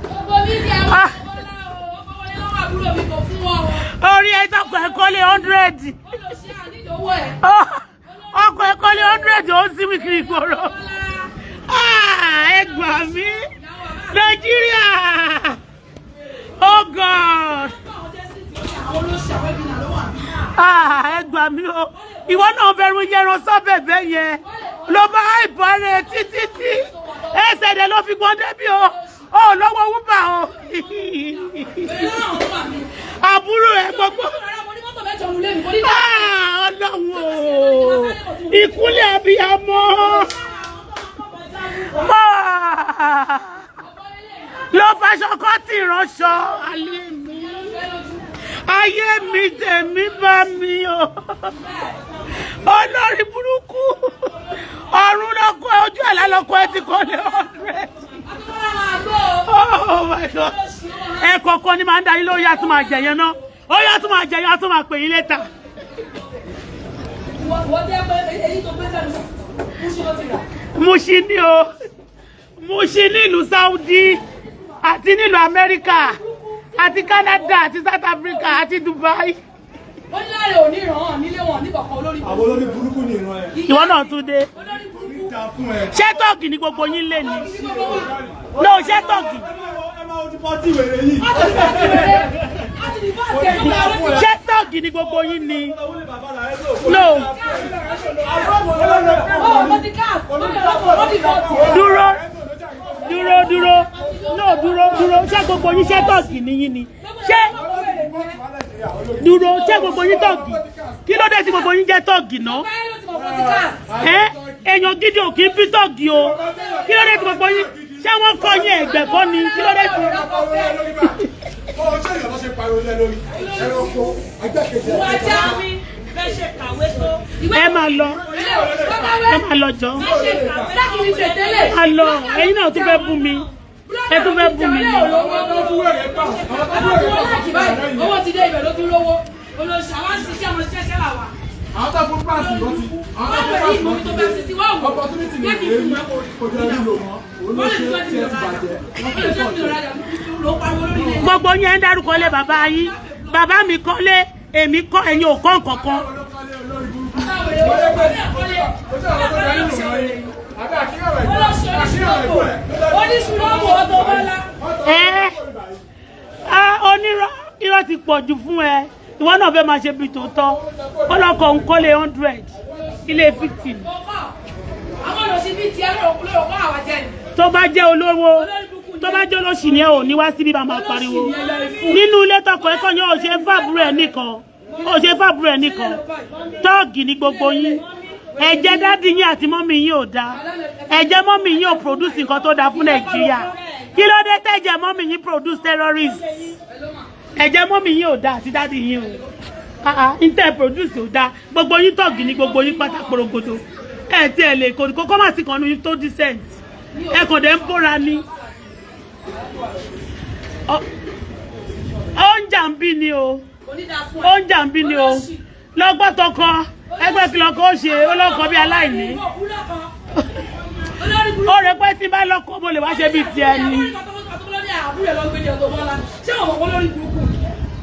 Gbogbo mi ní àwọn ọmọ ńlá o. Ó wọlé lọ́wọ́ àbúrò mi kò fún wọn o. Orí ẹ tọkọ ẹ̀kọ́ lé 100. Ó lọ ṣe ànílò owó ẹ̀. Ọkọ̀ ẹ̀kọ́ lé 100, ó ń sinmi kiri ìgboro. Ah, ẹ gbà mí, Nàìjíríà! Oh God! Ah, ẹ gbà mí o. Ìwọ náà fẹ́ràn yẹran sọ́bẹ̀bẹ̀ yẹn ló bá àìbọ̀ rẹ̀ títí tí ẹsẹ̀ dẹ̀ ló fi gbọ́n débi o. Ó lọ́wọ́ wúbà o, àbúrò ẹ gbogbo. Ìkúnlẹ̀ abiyamọ. Ló faṣọ kọ́tì ránṣọ. Ayé mi. Ayé mi tèmi bá mi o. Olórí burúkú. Ọ̀run lọ́kọ ẹ, ojú àlá lọ́kọ ẹ ti kọ́lé 100. Oh my God. Ẹ kọ̀ọ̀kan ni máa ń darí lórí àtúmọ̀ àjẹyàn náà. Ó yá tún máa jẹyàn, á tún máa pè yín létà. Mushin ni o. Mushin nílùú Saudi àti nílùú Amẹ́ríkà àti Canada àti South Africa àti Dubai. Ó ní láàrin òní ìràn nílé wọn ní kọ̀ọ̀kan olórí Àwọn olórí burúkú ni ìran ẹ̀. Ìwọ náà tún dé. Olórí burúkú. Dá fún ẹ. Ṣé tọ́ọ̀gì ni gbogbo yín lé ní? No, ṣé tọ́ọ̀gì? Ẹ máa ojú pọ́tì wèrè yìí. Ṣé tọ́ọ̀gì ni gbogbo yín ni? No. Dúró dúró dúró. No, dúró dúró. Ṣé gbogbo yín ṣé tọ́ọ̀gì ni yín ni? Ṣé dúró ṣé gbogbo yín tọ́ọ̀gì? Kí ló dé tí gbogbo yín jẹ́ tọ́ọ̀gì náà? Èèyàn gidi ò kì í bí tọ́ọ̀gì o. Kí ló dé tí gbogbo yín? Ṣé wọ́n kọ́ yín ẹ̀gbẹ́ kọ́ ni? Kí ló dé tí. Ẹ máa lọ, ẹ máa lọ jọ, ẹ máa lọ. Ẹ̀yin náà tún fẹ́ bú mi, ẹ tún fẹ́ bú mi ni. Owó ti dé ibẹ̀ ló ti rówó. Olóṣù àwọn ṣiṣẹ́ àwọn ṣiṣẹ́ làwà. Àwọn tó fún páàsì ló ti. Àwọn tó fún páàsì ló ti. Opportunity ni èmi kò jẹ́ lílo mọ́. Òun ló ṣe tí ẹ ti bàjẹ́. Gbogbo yẹn ń dárúkọ lé bàbá yín. Bàbá mi kọ́lé, èmi kọ́, ẹ̀yin ò kọ́ nǹkankan. Onírọ́ irọ́ ti pọ̀ jù fún ẹ. Ìwọ náà fẹ́ máa ṣe bí tòótọ́. Ọlọ́kọ̀ ń kọ́lé 100, ilé 50. Tó bá jẹ́ olówó, tó bá jẹ́ olóṣì ni ẹ ò ní wá síbí bá máa pariwo. Nínú ilé tọkọ ẹ kọ́ yẹn ò ṣe fàbúrò ẹ nìkan. Ò ṣe fàbúrò ẹ nìkan. Tọ́ọ̀gì ni gbogbo yín. Ẹ̀jẹ̀ dádì yín àti mọ́mì yín ò dáa. Ẹ̀jẹ̀ mọ́mì yín ò produce nǹkan tó dáa fún Nàìjíríà. Kí ló dé tẹ̀jẹ̀ mọ́mì yín produce terrorists? Ẹ̀jẹ̀ mọ́mì yín ò dáa àti dádì yín o. Intel produce ò dáa. Gbogbo yín tọ́ọ̀gì ni gbogbo yín pátá porogodo. Ẹ ti ẹ̀ lè kó kó má sí kan nu yín tó decent. Ẹ kàn dé ń bóra ni. Ó ń jà ń bí ni o. Ó ń jà ń bí ni o. Lọ́gbọ́n tọkọ ẹgbẹ́ kìlọ̀ kó ṣe olóko bí aláìní. Ó rẹ pé tí n bá lọ́kọ mo lè wá ṣe bíi tiẹ̀ ni.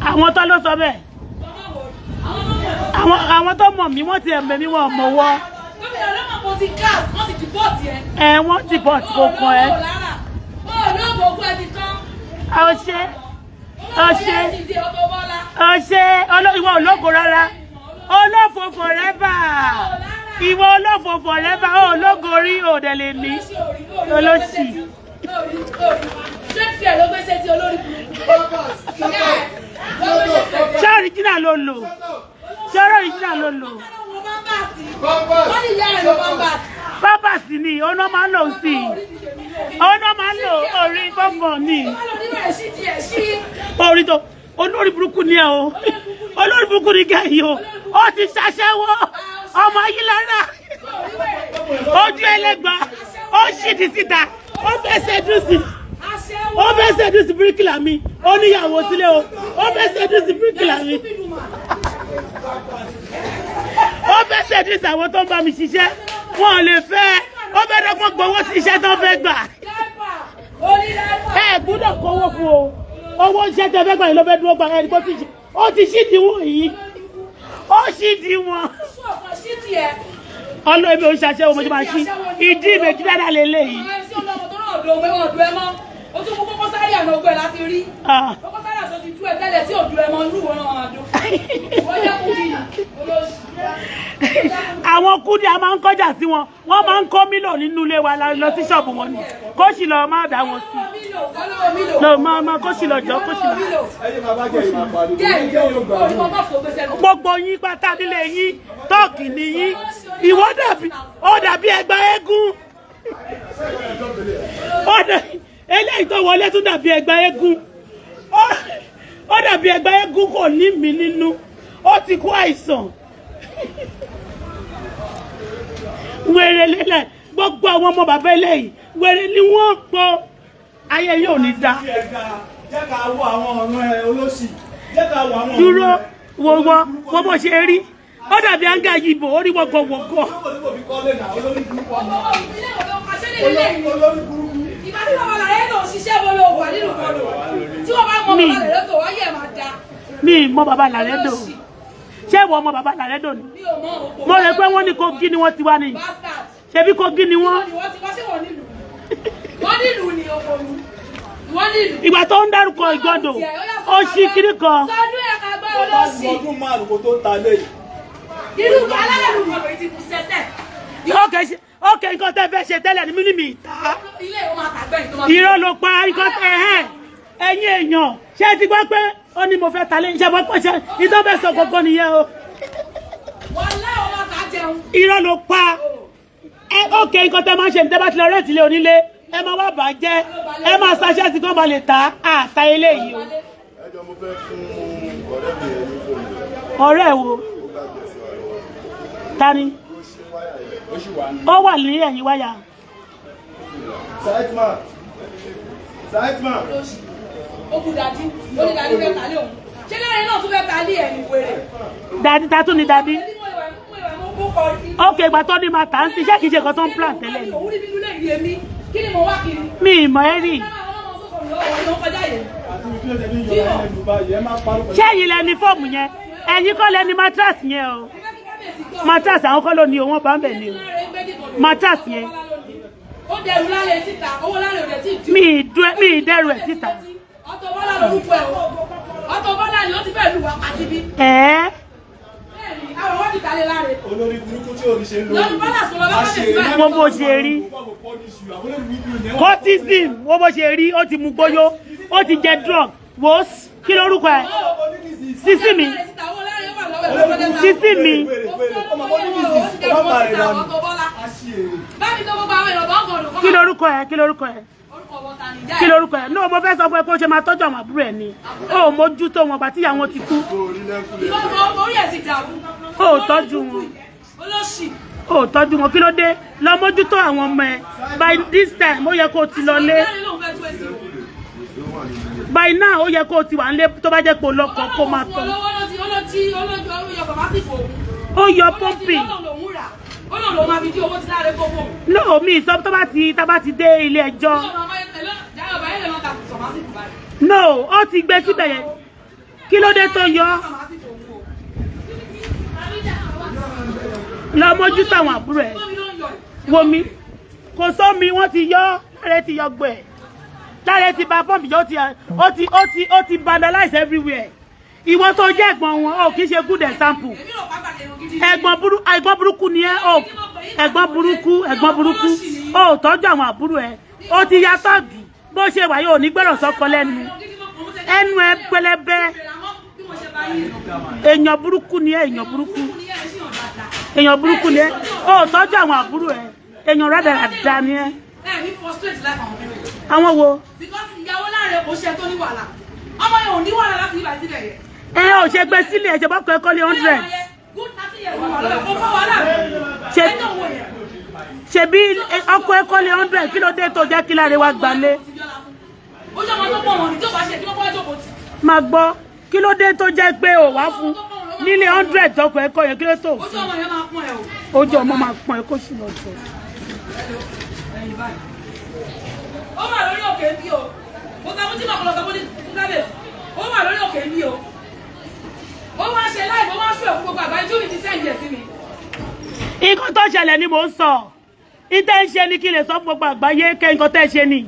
Àwọn tó ló sọ bẹ́ẹ̀. Àwọn tó mọ̀ mí wọ́n ti ẹ̀mẹ̀ mi wọ́n mọ̀ wọ́. Ẹ wọ́n ti bọ̀ tí kò kàn ẹ́. Ọṣẹ ọṣẹ ọṣẹ ìwọ ológo rárá. Olófo forever. Ìwọ olófo forever. Ológo rí òdẹ lè ní. Olóṣì. Ṣé original ló lò? Ṣé original ló lò? Pampers ni ọ̀nà máa ń lò sí i. Ọ̀nà máa ń lò orí bọ́m̀bọ̀n ni. Orí tó olórí burúkú ni ẹ o. Olórí burúkú ni gẹ̀yìn o. Ó ti ṣaṣẹ́wó. Ọmọ ayé lára. Ojú ẹlẹ́gba. Ó ṣìdí síta. Ó fẹ́ ṣẹ́dúsì. Ó fẹ́ ṣẹ́dúsì bíríkìlà mi. Ó níyàwó sílé o. Ó fẹ́ ṣẹ́dúsì bíríkìlà mi. Ó fẹ́ ṣẹ́dúsì àwọn tó ń bá mi ṣiṣẹ́. Wọ́n ò lè fẹ́. Ó fẹ́ dọ́gbọ́n gbowó tí iṣẹ́ tó fẹ́ gbà. Ẹ gbúdọ̀ kówó fún o. Owó iṣẹ́ tẹ fẹ́ gbà yìí ló fẹ́ dúró gbà ẹni kó ti ṣe. Ó ti ṣídìí wọ̀n yìí. Ó ṣídìí wọn. Ọlọ́ èmi ò ń ṣaṣẹ́wó mo ṣe máa ṣí. Ìdí ìbejì dáadáa lélẹ́yìí. Àwọn kúdí a máa ń kọjá sí wọn, wọ́n máa ń kó mílò nínú ilé wa lọ sí ṣọ́ọ̀bù wọn ni. Kó sì lọ má dá wọn sí. Lọ máa kó sì lọ jọ kó sì lọ. Gbogbo yín pátá nílé yín, tọ́ọ̀kì ni yín. Ìwọ dàbí, ó dàbí ẹgbà eégún. Eléyìí tó wọlé tún dàbí ẹgbà eégún. Ó dàbí ẹgbà eégún, kò ní mi nínú. Ó ti kó àìsàn. Wèrè lélẹ̀, gbogbo àwọn ọmọ bàbá eléyìí wèrè ni wọ́n pọ̀. Ayé yóò ní da. Jẹ́ ká wo àwọn ọ̀run ẹ olóṣì. Jẹ́ ká wo àwọn ọ̀run. Dúró wo wọ́ wo bó ṣe rí. Ó dàbí áńgá yìbò, ó rí wọ́gọ̀wọ́gọ̀. Olórí burúkú ọmọ. Ilé ìwé ọkọ̀ ṣé ní ilé ìwé. Olórí burúkú. Ìgbà tí bàbá rẹ̀ lò ṣiṣẹ́ wo ló wà nínú kọlù. Tí wọ́n bá mọ bàbá rẹ̀ lọ́tọ̀ wáyé ẹ̀ máa da. Mi mọ bàbá Làrẹ́dò. Ṣé ìwọ mọ bàbá Làrẹ́dò ni? Mi ò mọ òpó. Mo rò pé wọ́n ní Kogi ni wọ́n ti wá ni. Bastard. Ṣebí Kogi ni wọ́n. Wọ́n ti wá ṣé wọ́n nílùú. Wọ́n nílùú ni òpó mi. Wọ́n nílùú. Ìgbà tó ń dárúkọ Ìgàndò, ó ṣí kiri kan. Sọdún ẹ̀ ká gbọ́ olóṣì. Ọdún márùn-ún kó tó ta lé. Irú alálẹ̀ lù kọ̀ọ̀dọ̀ yìí ti kú sẹ́sẹ̀. Ókè, nǹkan tẹ́ fẹ́ ṣe tẹ́lẹ̀ ní mílímì ìta. Ilé ìwọ́n máa tàgbẹ́yìn tó máa. Irọ́ ló pa nǹkan tẹ́ ẹ̀ ẹ̀yin èèyàn. Ṣé ẹ ti gbọ́ pé ó ní mo fẹ́ ta lé? Ṣé mo pọ̀ ṣe ìtọ́ fẹ́ sọ gbogbo nìyẹn o. Wọ́n láì wọ́n máa tà jẹun. Irọ́ ló pa. Ẹ ókè, nǹkan tẹ́ máa ń ṣe ní tẹ́ bá ti lọ rẹ́ǹtì ilé onílé, ẹ máa wá bàjẹ́, ẹ máa ṣaṣẹ́ tí kò bá lè ta àta eléyìí o. Ẹ jọ, mo fẹ́ fún ọ̀rẹ́ mi ẹ̀ ní fóònù. Ọ̀rẹ́ wo? Ó gbàgbé sí wa lọ́wọ́. Ta ni? Ó ṣí wáyà yẹn. Ó sì wà ní. Ó wà ní ẹ̀yìn wáyà. Saitman. Saitman. Ó kú dájú, ó ní dájú fẹ́ ta lé òun. Ṣé lẹ́yìn náà tún fẹ́ ta lé ẹ̀ ní wèrè? Dadi ta tún ni dadi? Ókè, ìgbà tó ní máa tà ń sí, ṣé kìí ṣe nǹkan tó ń plan tẹ́lẹ̀ ni? Òun rí bínú lè rí èmi, kí ni mo wá kiri? Mi ì mọ̀ ẹ́ rí. Àti ibi tí ó ṣe ní yọ̀ọ́ ẹnu báyìí, ẹ má parọ́ pẹ̀lú. Ṣé ẹ̀yin lẹni fọ́ọ̀mù yẹn? Ẹ̀yin kọ́ lẹni mattress yẹn o. Mattress àwọn kọ́ ló ní o, wọ́n bá ń bẹ̀ ni o. Mattress yẹn. Ó dẹrù lálẹ́ síta, owó lálẹ́ ò dẹ̀ tí ì dì. Mi ì dẹrù ẹ̀ síta. Auto Bola lorúkọ ẹ̀ o. Auto Bola ni ó ti fẹ́ lù wá pàtí bí. Ẹ̀ẹ́. Bẹ́ẹ̀ni, àwọn wọ́n ti tàlé láre. Olórí burúkú tí orí ṣe ń lò. Lọ́dún Bọ́lá sọ̀rọ̀ bá kọ́lé síbẹ̀. Wọ́n bó ṣe rí. Cortisone, wọ́n bó ṣe rí, ó ti mu gbóyó, ó ti jẹ drug. Wò ó, kí lorúkọ ẹ̀? Sísí mi. Sísí mi. Kí lorúkọ ẹ̀? Kí lorúkọ ẹ̀? Kí lorúkọ ẹ̀? No, mo fẹ́ sọ fún ẹ kó ṣe máa tọ́jú àwọn àbúrò ẹ̀ ni. Ó mójútó wọn gbà tí ìyá wọn ti kú. Ó tọ́jú wọn. Ó tọ́jú wọn, kí ló dé? Lọ mójútó àwọn ọmọ ẹ. By this time, ó yẹ kó o ti lọ lé. By now, ó yẹ kó o ti wà nílé, tó bá jẹ́ pé o lọ́kọ kó máa tọ́. Ó yọ pọ́ǹpì. No, mi sọ tó bá ti tá bá ti dé ilé ẹjọ́. No, ó ti gbé síbẹ̀ yẹn. Kí ló dé tó yọ? Lọ mójútó àwọn àbúrò ẹ̀. Wo mi. Kò sómi, wọ́n ti yọ, láre ti yọ gbẹ̀. Láre ti ba pọ́ǹpì yọ, ó ti vandalize everywhere. Ìwọ tó jẹ́ ẹ̀gbọ́n wọn, ó kì í ṣe good example. Ẹ̀gbọ́n burúkú ni ẹ́, ó ẹ̀gbọ́n burúkú, ẹ̀gbọ́n burúkú. Ó tọ́jú àwọn àbúrò ẹ̀. Ó ti ya tọ́ọ̀gì. Bó ṣe wà yóò ní gbọ́dọ̀ sọ́kọ lẹ́nu. Ẹnu ẹ pẹlẹbẹ. Èèyàn burúkú ni ẹ́, èèyàn burúkú. Èèyàn burúkú ni ẹ́. Ó tọ́jú àwọn àbúrò ẹ̀. Èèyàn rádaràda ni ẹ́. Ẹ ní frustrate life àwọn ọmọ. Àwọn wo? Because ìyàwó láàrin kò ṣe tó ní wàhálà. Ọmọ yẹn ò ní wàhálà láti ibà síbẹ̀ yẹn. Ẹ ò ṣe gbé sílẹ̀, ẹ ṣe bá kọ ẹ̀kọ́ lé 100. Good 30 years wà lọ́wọ́ kó fọ́ wàhálà. Ṣebí ọkọ ẹ̀kọ́ lé 100, kí ló dé tó jẹ́ kí Láre wá gbalé? Ojú ọmọ tó pọ̀ wọ̀n ní tí ó bá ṣe kí wọ́n kọ́ jókòó tì. Máa gbọ́, kí ló dé tó jẹ́ pé ò wá fún nílé 100 tọkọ ẹ̀kọ́ yẹn, kí ló tó Ojú fún? ọmọ yẹn máa pọ́n ẹ o. Ojú ọmọ máa pọ́n ẹ kó sì lọ jọ. Ó wà lórí òkè ń bí o. Mo sọ fún Jimoh kọlọ sọ fún Kábíyèsí. Ó wà lórí òkè ń bí o. Ó wá ṣe láì ó wá ṣú ẹ̀kú gbogbo àgbáyé tí ó mi ti send ẹ̀ sí mi. Nǹkan tó ṣẹlẹ̀ ni mò ń sọ. Ìtẹ́ ń ṣe ni kí n lè sọ fún gbogbo àgbáyé kẹ́ nǹkan tẹ́ ṣe ni.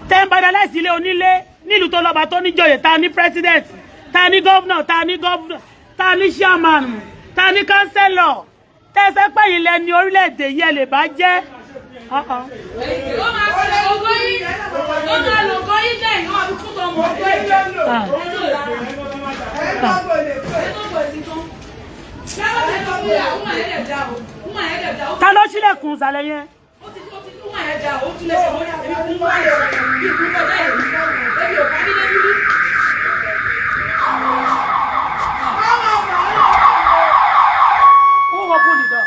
Tẹ́ ń padà láìsí ilé onílé nílùú tó lọ́ba tó níjòyè, ta ní president, ta ní governor, ta ní governor, ta ní chairman, ta ní councillor. Tẹ́sẹ̀ pẹ̀yìn lẹni orílẹ̀-èdè yìí ẹ lè bá jẹ́. Ó máa ṣe ògo yìí, ó máa lò ògo yìí jẹ́ ìnáwó àbí kú tọmọ ògo yìí. Ta ló ṣílẹ̀kùn ìsàlẹ̀ yẹn? Who opened the door?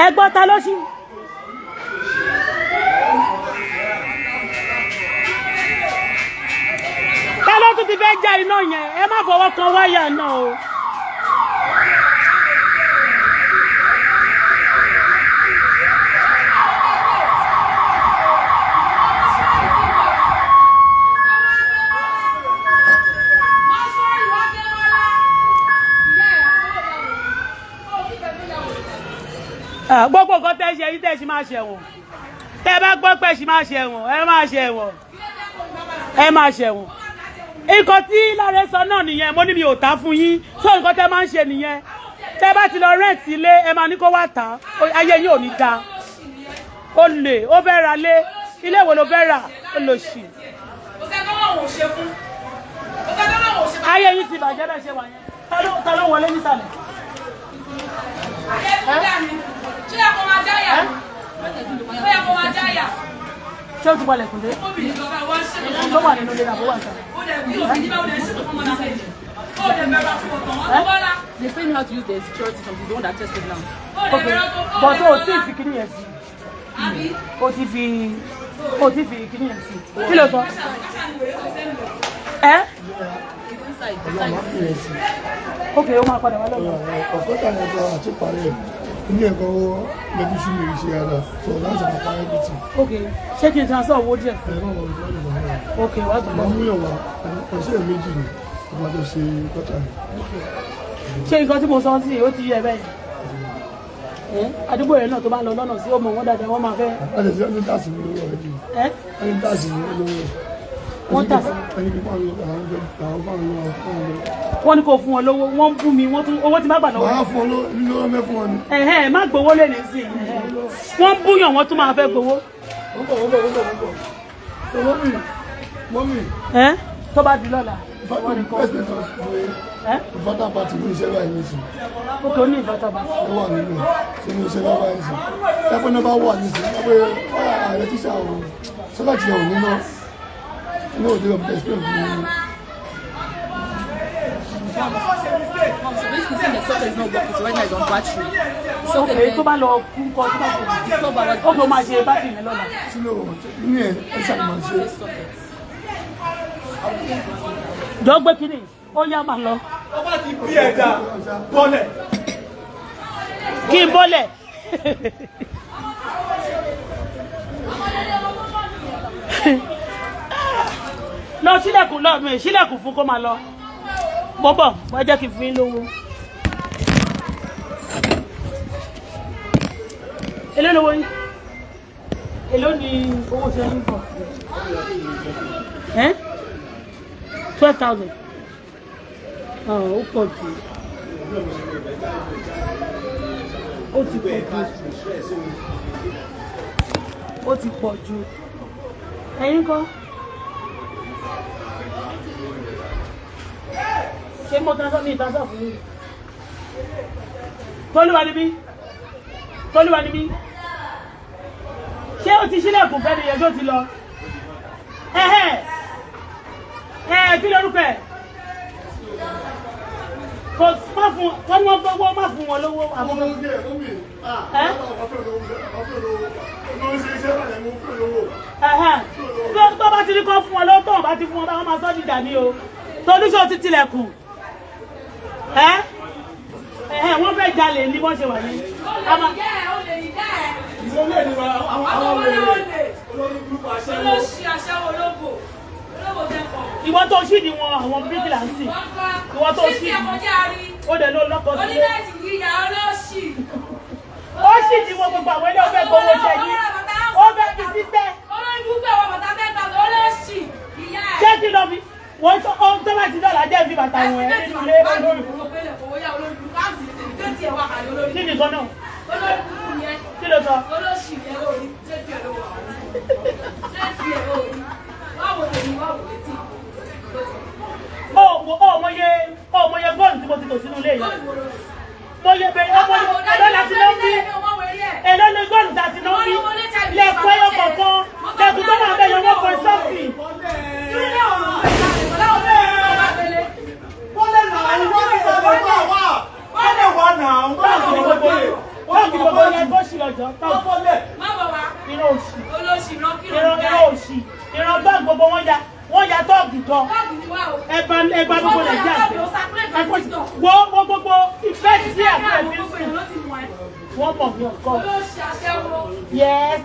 Ẹ gbọ́, ta ló ṣí? Ta ló tún ti fẹ́ já iná yẹn? Ẹ má fọwọ́ kan wáyà náà o. Ah, gbogbo nǹkan tẹ́ ṣe yìí, tẹ́ ṣe máa ṣẹ̀wọ̀n. Tẹ́ bá gbọ́ pé ṣì máa ṣẹ̀wọ̀n, ẹ máa ṣẹ̀wọ̀n, ẹ máa ṣẹ̀wọ̀n. Nǹkan tí Láre sọ náà nìyẹn. Mo ní mi ò tá fún yín. Sọ nǹkan tẹ́ máa ń ṣe nìyẹn. Tẹ́ bá ti lọ rent ilé, ẹ máa ní kó wá tà á. Ayé yín ò ní dáa. Ó lè ó fẹ́ ra lé, ilé wo ló fẹ́ rà? Ó lò ṣì. Ayé yín ti bàjẹ́ bẹ́ẹ̀ ṣe wà yẹn. Ta ló wọlé nísàlẹ̀? Ṣé ẹ kò máa jáyà? Ṣé ẹ kò máa jáyà? Ṣé o ti wọlé kùndé tó wà nínú ilé náà? Bó wà níta? They explain me how to use the security something, the one that tested now. Ok, but o tí fi kíní yẹn sí. O tí fi kíní yẹn sí. Kí ló sọ ẹ? It's inside. Inside. Ok, ó máa padà wá lọ́la. Ọ̀kọ́tà yẹn tó àti parí ẹ̀ ní ẹ̀kọ́ lẹ́bí sú mi ṣe ara so láti máa parí everything. Ok, ṣé kí n transfer owó díẹ̀ fún? Ẹ̀rọ wọn ló lè wà. Ok, wàá gbà. Máa mú yàn wá ọ̀sẹ̀ méjì ni ọba tó ṣe kọ́tà yẹn. Ṣé nǹkan tí mo sọ sí ó ti yẹ bẹ́ẹ̀ yẹn? Àdúgbò yẹn náà, tó bá ń lọ lọ́nà sí, ó mọ̀ wọ́n dáadáa, wọ́n máa fẹ́. Láti ṣe ẹni tàṣí mi lówó rẹ̀ jù. Ẹ Ẹni tàṣí mi lówó. Wọ́n tà sí? Ẹni kí fáwọn lówó, àwọn àwọn fáwọn lówó, fáwọn lówó. Wọ́n ní kó fún wọn lówó, wọ́n ń bú mi, wọ́n tún owó tí má gbà lọ́wọ́. Màá fún ọ lówó, ní lówó mẹ́ fún ọ ni. Ẹ̀hẹ́n, má gbowó lè ní sí i. Wọ́n ń búyàn, wọ́n tún máa fẹ́ gbowó. Wọ́n bọ̀, wọ́n bọ̀, wọ́n bọ̀, wọ́n bọ̀. So mummy, mummy. Ẹ́ tó bá di lọ́la, wọ́n ní kọ́. President of Ẹ́ inverter party ní iṣẹ́ báyìí nísìnyí. Ó kò ní inverter bá. Ó wà nínú ẹ̀ sínú iṣẹ́ bá báyìí sí ẹgbẹ́ náà bá wà nísìnyí, ẹgbẹ́ wáyà rẹ̀ tíṣà ò sọ́kàtì ò ní náà ní òde ọ̀bẹ explain fún mi. So basically, saying the socket is not working, so right now it's on battery. Socket Ok, tó bá lọ kú kọ, tó bá kú, ó kò máa ṣe bátìrì yẹn lọ́la. Sínú inú ẹ̀ ẹ̀ ṣàmà ṣe. Socket. Jọ gbé kínní, ó yá, máa lọ. Ọba ti bí ẹ̀dá bọ́lẹ̀. Kí n bọ́lẹ̀. Lọ sílẹ̀kùn, lọ mi sílẹ̀kùn fún kó máa lọ. Mo bọ̀, wọ́n jẹ́ kí n fún yín lówó. Èló lówó yín? Èló ni owó ṣe yín bọ̀? Ẹ́ 12,000. Ó pọ̀ jù, ó ti pọ̀ jù, ó ti pọ̀ jù. Ẹ̀yin kọ́, ṣé mo transfer mi transfer fún yín? Tolúwa níbí, Tolúwa níbí. Ṣé o ti ṣílẹ̀kùn fẹ́ nìyẹn tó ti lọ? Ẹ̀hẹ́ ẹ̀, kí lórúkọ ẹ̀? Kò má fún wọn ní wọn fọwọ́, má fún wọn lówó àbọ̀. Ẹ́ ẹ̀hẹ́n, tó bá ti ní kó fún wọn lówó, tó wọn bá ti fún wọn bá wọn máa sọ́ dìjà ní o. Tolúṣọ́ ti tilẹ̀kùn. Ẹ́ ẹ̀hẹ́n, wọ́n fẹ́ jalè ní bọ́n ṣe wà ní. Ìwọlé ni àwọn wèrè olórí burúkú aṣẹ́wó. Olóṣì aṣẹ́wó, olóbò, olóbò jẹ́ kọ̀. Ìwọ tó ṣì ní wọn, àwọn bíríkìlà ń sìn. Ìwọ tó ṣì Sí ti ẹ̀kọ́jà rí. Ó dẹ̀ ló lọ́kọ sílé. Oníbẹ̀ẹ̀tì yíya olóṣì. Ó sì ní wọn gbogbo àwọn ilé, ó fẹ́ gbowó ṣe yìí, ó fẹ́ fi sísẹ́. Olórí burúkú ẹ̀wọ̀n bàtà 10,000, olóṣì ìyá ẹ̀. Ṣé kí lọ fi wọ́n tó ó tó bá ti dọ̀là jẹ́ fi bàtà wọ̀n ẹ́ nínú ilé olórí? Kí nìkan náà? Kí ló sọ? Olóṣì yẹn lórí, ṣé tiẹ̀ ló wà? Ṣé tiẹ̀ lórí? Báwo lè ní, báwo lè tí? Ó mọ iye ilé yìí. Mo yẹ bẹ̀rẹ̀ ọmọ èló láti lọ bí, èló ní góòlù láti lọ bí, lẹ́kọ̀ọ́ ẹyọ kọ̀ọ̀kan, lẹ́kùn tó máa bẹ̀yọ̀ wọ́n pọ̀ sọ́ọ̀tì. Tọ́ọ̀gì gbogbo yẹn kó sì lọ́jọ́ tọ́ọ̀gì. Ìran òṣì. Ìran òṣì. Ìran gbọ́ gbogbo wọn ya. Wọ́n ya tọ́ọ̀gì gan. Ẹgba gbogbo Nàìjíríà jẹ. Wo gbogbo ìfẹ́ tí àbúrò fi ń sùn. Wọ́n mọ̀ mí ọ̀kọ́. Yes.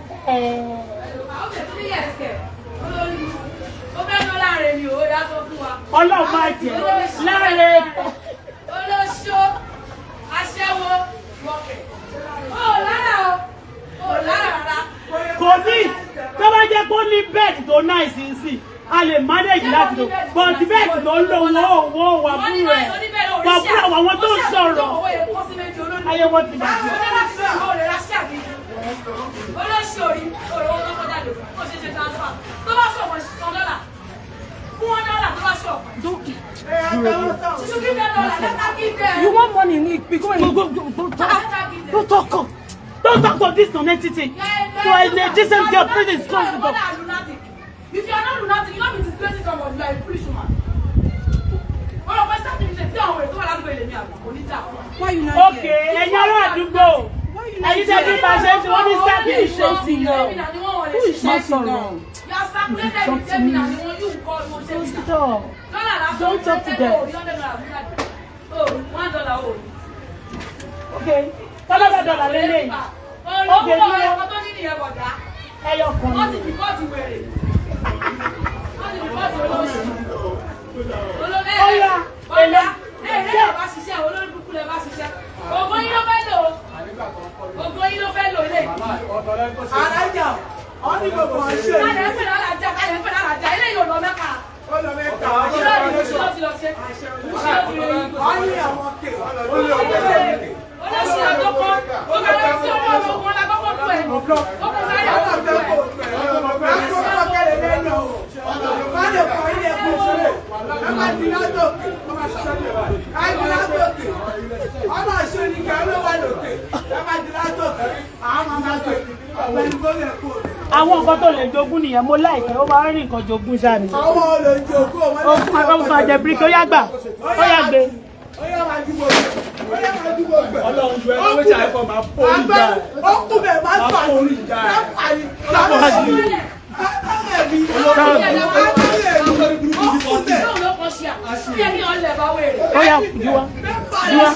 Ọlọ́run máa jẹ láre. Olóṣó aṣẹ́wó wọ̀kẹ̀. Ó lára o, ó lára rárá. Kò ní tó bá jẹ́ kó ní bẹ́ẹ̀dì tó náìsí sí a lè manage láti lò but bẹ́ẹ̀dì tó ń lò wọ́n wà búrò ẹ̀ wà búrò àwọn tó ń sọ̀rọ̀ ayé wọn ti bàjẹ́. Olóṣòrí òrò tó kọjá lò fún ó ṣe ṣe transfer tó bá ṣọ̀fọ̀ san dọ́là fún wọn dọ́là tó bá ṣọ̀fọ̀. You want money, Nick? Be going. Go, go, go, don't talk. Don't talk to this non-entity. To a decent girl, please close the door. If you are not lunatic, you don't be disgracing someone. You are a foolish woman. Why you not Okay, ẹ̀yin ará àdúgbò. Ẹ̀yin tẹ́ bí bá ṣe ń ṣe wọ́n ní sábì Who is shouting now? Who is shouting now? Talk to me. Stop. Don't talk to them. Okay. Tọ́lọ́dọ̀ dọ̀là lélẹ̀. Okay, dúró. Ẹyọ kan Wọ́n ti ni. dìpọ́tì wèrè. Wọ́n ti dìpọ́tì olóṣù. Ó yá, èlò. Ẹ̀rẹ́ bá ṣiṣẹ́, olórí burúkú lẹ bá ṣiṣẹ́. Ògo yín ló fẹ́ lò. Ògo yín ló fẹ́ lò lé. Alájà, wọ́n ní gbogbo ọ̀ṣẹ́ Kálẹ̀ ń pè lálàjà, kálẹ̀ ń pè lálàjà, eléyìí ò lọ Mẹ́kà. ó lọ mẹ́ta. Ìṣúná ti lọ ṣe. Ìṣúná ti lọ ṣe. Wọ́n ní àwọn kè. Olóṣì àtọkọ, ó bẹ̀rẹ̀ sí ọmọ ọmọ alágbọ́kọ̀ tó ẹ̀. Ó kọ sáré àwọn ọmọ ẹ̀. Àwọn nǹkan tó lè jogún nìyẹn, mo láìpẹ́, ó máa ń rí nǹkan jogún ṣáà ni. Àwọn olójoogun òun Ó fún akọ́kọ́ máa jẹ bíríkì, ó yá gbà, ó yá gbé. Ó yá máa dúró gbẹ. Ó yá máa dúró gbẹ. Ọlọ́run ju ẹni wíṣà ẹ̀kọ́ máa fọ́ ìjà ẹ̀. Ó kú bẹ̀ máa gbà ní. Lápá ní. Lápá ní. Ó yá, juwa, juwa.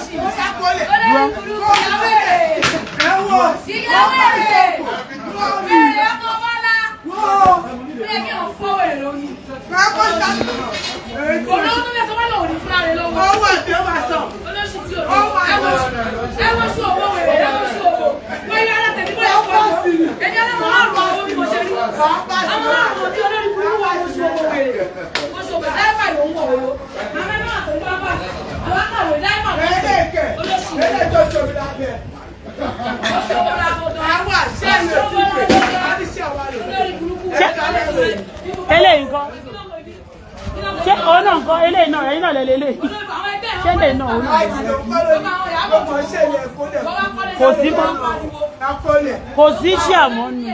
Eléyìí nǹkan. Ṣé òun náà nǹkan eléyìí náà ẹ̀yin náà lè lélẹ̀. Ṣé eléyìí náà òun náà lè lélẹ̀. Kò sí mọ́. Kò sí ṣé àmọ́ ni.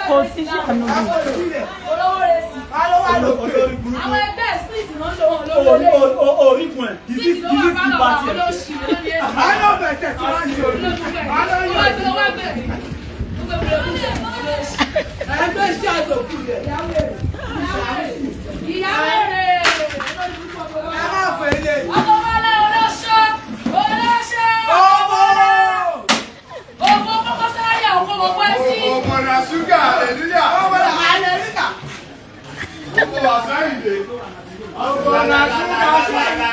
Kò sí ṣé àmọ́ ni. Àwọn ẹgbẹ́ street náà ń lò wọ́n lórí Orígun ẹ̀ kì í sí pàtì ẹ̀. Ọmọ na ṣúgà àlèlúyà. Ọmọ wàsá ìdè. Ọmọ na ṣúgà ṣúgà.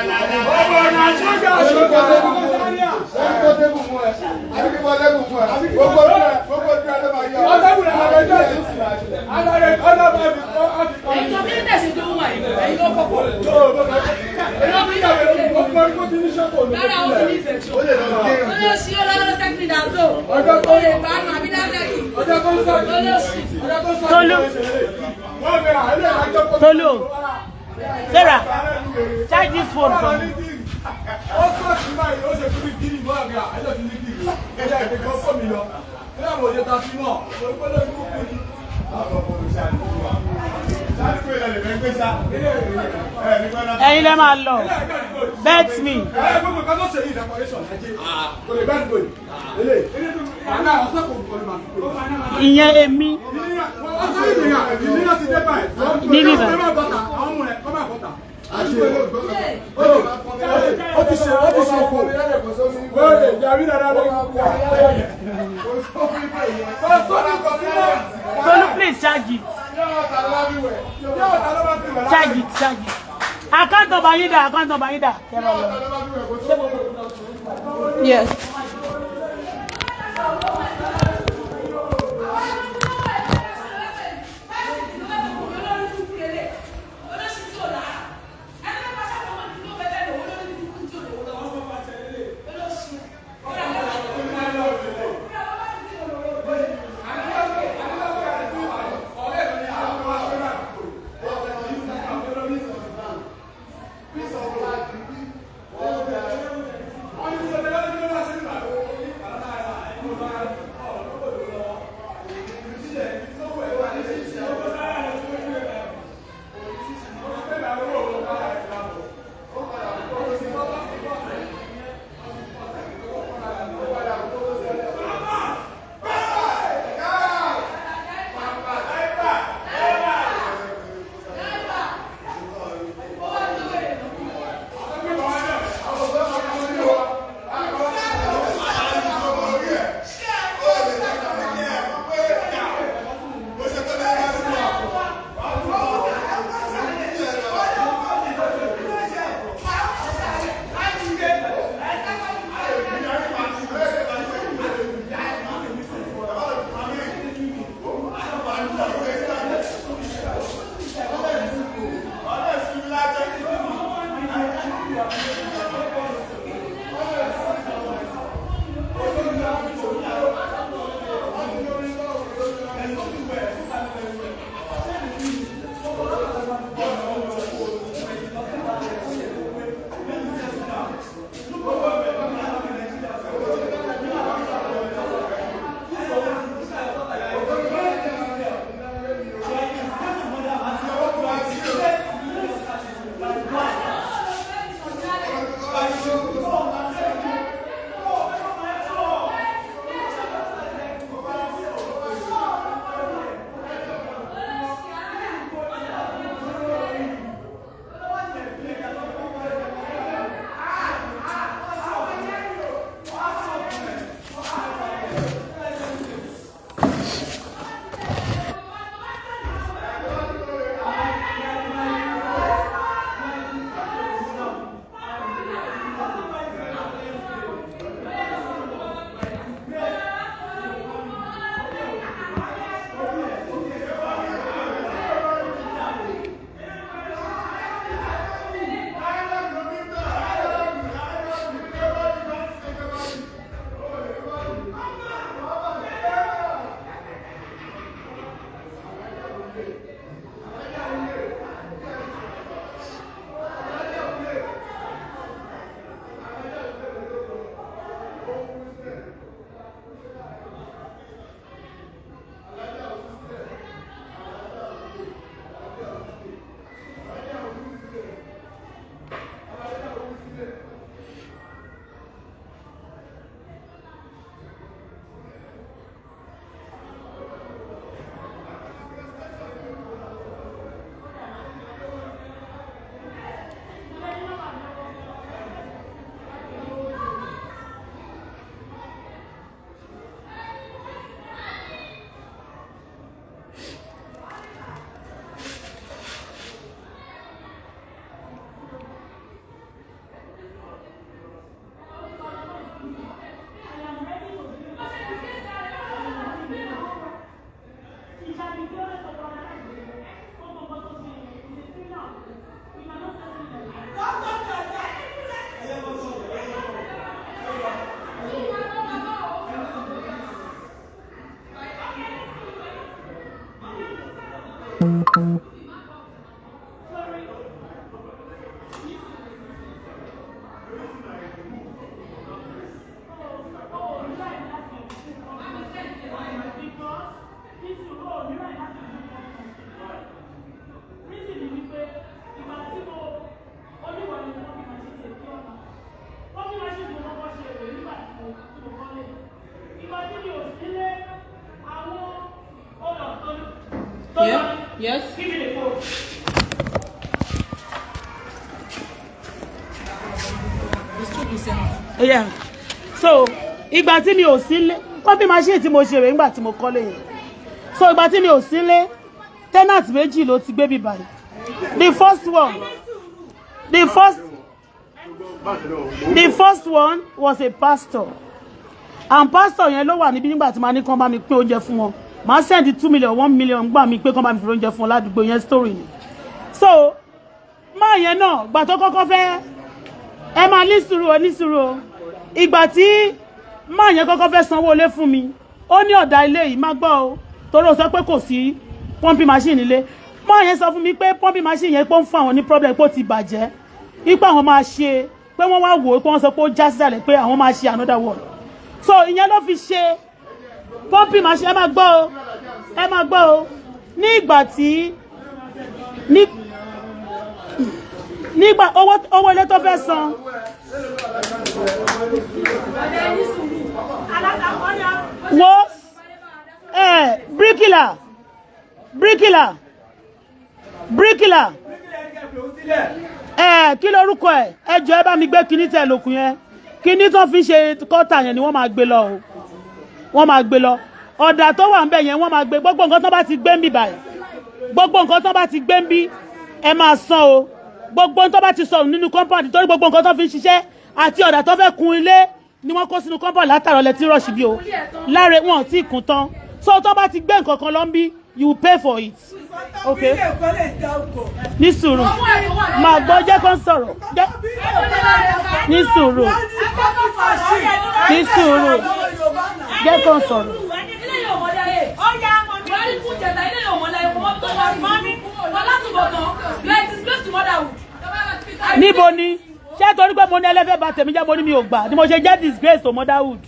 Ọmọ na ṣúgà ṣúgà. Tolú. Tolú. Sarah, charge this phone for me. Ó sọ sí báyìí, ó ṣe kúrú kiri mọ́ àgbà, ẹjọ́ ti ní kiri. Ẹjọ́ ìpè kan fọ́ mi lọ. Ní àwọn òye ta fi mọ̀, orí pé lórí kúkú ni. Ẹ̀yin lẹ máa lọ. Bet me. Ẹ gbogbo nǹkan tó ṣe yìí decoration ajé. Kò lè bẹ́ẹ̀ níbo yìí. Àná ọ̀sẹ̀ kò kò lè máa fi kúrò. Ìyẹn èmi. Ọ̀sẹ̀ ìgbìyà ìnira ti dé báyìí. Níbí báyìí. Kọ́ máa bọ̀tà, àwọn ọmọ rẹ̀ kọ́ máa bọ̀tà. Ó ti ṣe ó ti ṣe kò. Wọ́n lè yàrí dáadáa lórí. Tolu, please charge it. Charge it, charge it. Account number yín dà, account number yín dà. Kẹ́ bá lọ. Yes. Yeah. Yes. Give me the phone. It's 2%. Yeah. So ìgbà tí mi ò sílé, pumping machine tí mo ṣe rè nígbà tí mo kọ́lé yẹn. So ìgbà tí mi ò sílé, tenant méjì ló ti gbé bí báyìí. The first one was a pastor, and pastor yẹn ló wà níbí nígbà tí màá ní kán bá mi pín oúnjẹ fún wọn. Màá send 2 million, 1 million gbà mí pé kán bá mi fi oúnjẹ fún wọn ládùúgbò yẹn. Story ni. So máa yẹn náà, gbà tó kọ́kọ́ fẹ́, ẹ máa ní sùúrù o, ní sùúrù o. Ìgbà tí máa yẹn kọ́kọ́ fẹ́ sanwó ilé fún mi, ó ní ọ̀dà ilé yìí má gbọ́ o, torí ó sọ pé kò sí pumping machine nílé. Máa yẹn sọ fún mi pé pumping machine yẹn pé ó ń fún àwọn ní problem, pé ó ti bàjẹ́, ipa àwọn máa ṣe, pé wọ́n wá wò ó, pé wọ́n sọ pé ó já sísàlẹ̀, pé àwọn máa ṣe another one. So ìyẹn ló fi ṣe pumping machine. Ẹ máa gbọ́ o, ẹ máa gbọ́ o. Ní ìgbà tí ní nígbà owó ilé tó fẹ́ san, wo ẹ, bíríkìlà, bíríkìlà, bíríkìlà, ẹ kí lorúkọ ẹ? Ẹ jọ, ẹ bá mi gbé kinní tẹ lòkùn yẹn. Kinní tó fi ṣe kọ́tà yẹn ni wọ́n máa gbé lọ o, wọ́n máa gbé lọ. Ọ̀dà tó wà ń bẹ̀ yẹn, wọ́n máa gbé. Gbogbo nǹkan tó bá ti gbé ń bì báyìí, gbogbo nǹkan tó bá ti gbé ń bí, ẹ máa san o. Gbogbo nǹkan tó bá ti sọnù nínú compound, torí gbogbo nǹkan tó fi ń ṣiṣẹ́ àti ọ̀dà tó fẹ́ kun ilé ni wọ́n kó sínú compound látàrọ̀ lẹ́tí rush bí o láre, wọn ò tí ì kún tán. So tó bá ti gbé nǹkan kan lọ ń bí, you will pay for it, okay? Ní sùúrù, máa gbọ́, jẹ́ kó ń sọ̀rọ̀. Ní sùúrù, ní sùúrù, jẹ́ kó ń sọ̀rọ̀. Ilé yóò mọ̀ láyé. Buhari kú jẹta, ilé yóò mọ̀ láyé. Kò mọ́ tó wà ní. Ọlátúbọ̀tán, you are a disgrace to motherhood. Níbo ni? Ṣé torí pé mo ní ẹlẹ́fẹ́ bà tèmi jẹ́, mo ní mi ò gbà ni mo ṣe jẹ́ disgrace to motherhood?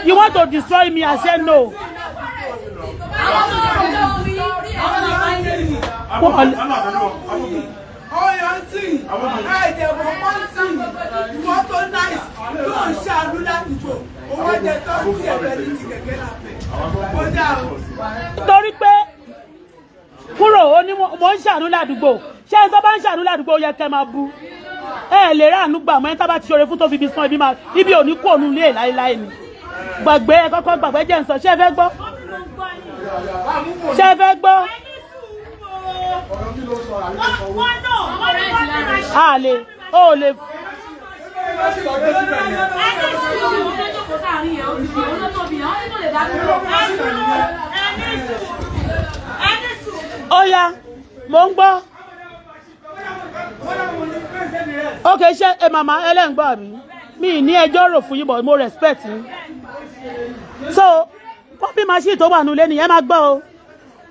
You want to destroy me, I say no. Àwọn tó ń rojọ́ fún yín, àwọn náà máa ń lé mi. Ọyàn tí ẹ̀jẹ̀ mọ̀ pọ́ǹtì, ìwọ tó nice tó ń ṣàánú ládùúgbò, owó jẹ tó ń tí ẹ̀bẹ̀ ní ti kẹ̀kẹ́ lápẹ̀ kódà o. Torí pé kúrò, ó ní mo ń ṣàánú ládùúgbò. Ṣé ẹni tó bá ń ṣàánú ládùúgbò ó yẹ kẹ́ máa bú? Ẹ lè ráàánú gbà mọ́. Ẹni tá bá ti ṣoore fún tó fi ibi san ibi, máa ibi ò ní kú òun lé láéláé ni. Gbàgbé ẹ, kọ́kọ́ gbàgbé. Jẹ́ ń sọ. Ṣé ẹ fẹ́ gbọ́? Ṣé ẹ fẹ́ gbọ́? A lè ó lè. Òun ló jókòó sáàrin yẹn, ó ti di òun ló tóbi, àwọn tó lè dá dúró. Ó yá, mò ń gbọ́. Ok, ṣé ẹ màmá ẹlẹ́ǹgbọ́ àbí mi ní ẹjọ́ rò fún yín, but mo respect yín. So pumping machine tó wà nulẹ̀ nìyẹn, máa gbọ́ o.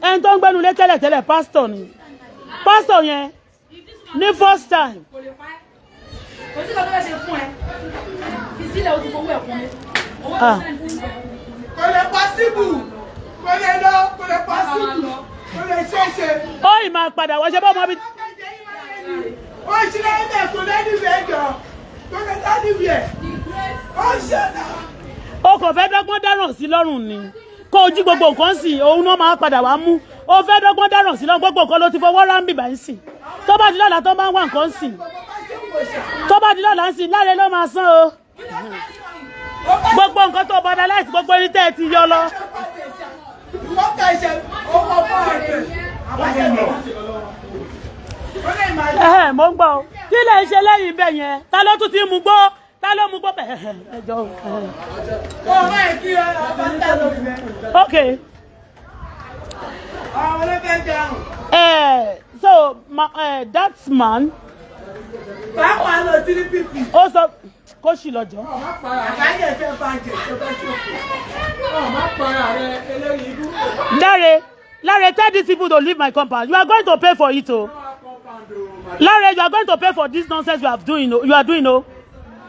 Ẹni tó ń gbẹ́nu lé tẹ́lẹ̀tẹ́lẹ̀, pásítọ̀ ni. Pásítọ̀ yẹn ní first time Kò lè pa ẹ́. Kò sí kan tó fẹ́ ṣe fún ẹ. Fi sílẹ̀, o ti fowó ẹ̀ kún mi. Owó tó Ah. send sí ẹ. Kò lè possible, kò lè lọ, kò lè possible, kò lè ṣeéṣe. Ó ì máa padà wọ́n ṣe bọ́ ọmọ bí. Ó ṣe lẹ́yìn kò lẹ́nu ìwé jọ, kò lè lẹ́nu ìwé ó ṣe náà. O kò fẹ́ dọ́gbọ́n dáràn sí lọ́rùn ni, kó o jí gbogbo nǹkan sí, òun náà máa padà wá mú. O fẹ́ dọ́gbọ́n dáràn sí lọ́rùn. Gbogbo nǹkan ló ti fọwọ́ ráńbì báyìí sí. Tó bá di lọ́la, tó bá ń wá nǹkan sí, tó bá di lọ́la ń sìn, láre ló máa san o. Gbogbo nǹkan tó bọ́dá láìsí, gbogbo ẹni tẹ́ ẹ ti yọ lọ. Ìwọ́n kà ṣe owó fún ẹ̀jẹ̀ àbájáde ó lè máa Ẹ̀hẹ̀, mo ń gbọ́ o. Kí lè ṣe lẹ́yìn bẹ́ẹ̀ yẹn? Ta ló tún ti mú gbó? Ta ló mú gbó bẹ́ẹ̀? Ẹ jọ̀ọ́, ẹ̀hẹ̀. Ọ̀rọ̀ ẹ̀ kí ọba ń dà lórí rẹ̀. Ok. Àwọn olófẹ́ jẹun. So that man Pàápàá lọ sí pípì. Ó sọ kó sì lọ́jọ́. Àbájẹ fẹ́ bàjẹ́ tó fẹ́ ṣòfò. Lare, Lare, tell these people to leave my compound. You are going to pay for it, oh. Lare, you are going to pay for this nonsense you are doing, oh. You are doing, oh.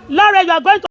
Lare, you are going to.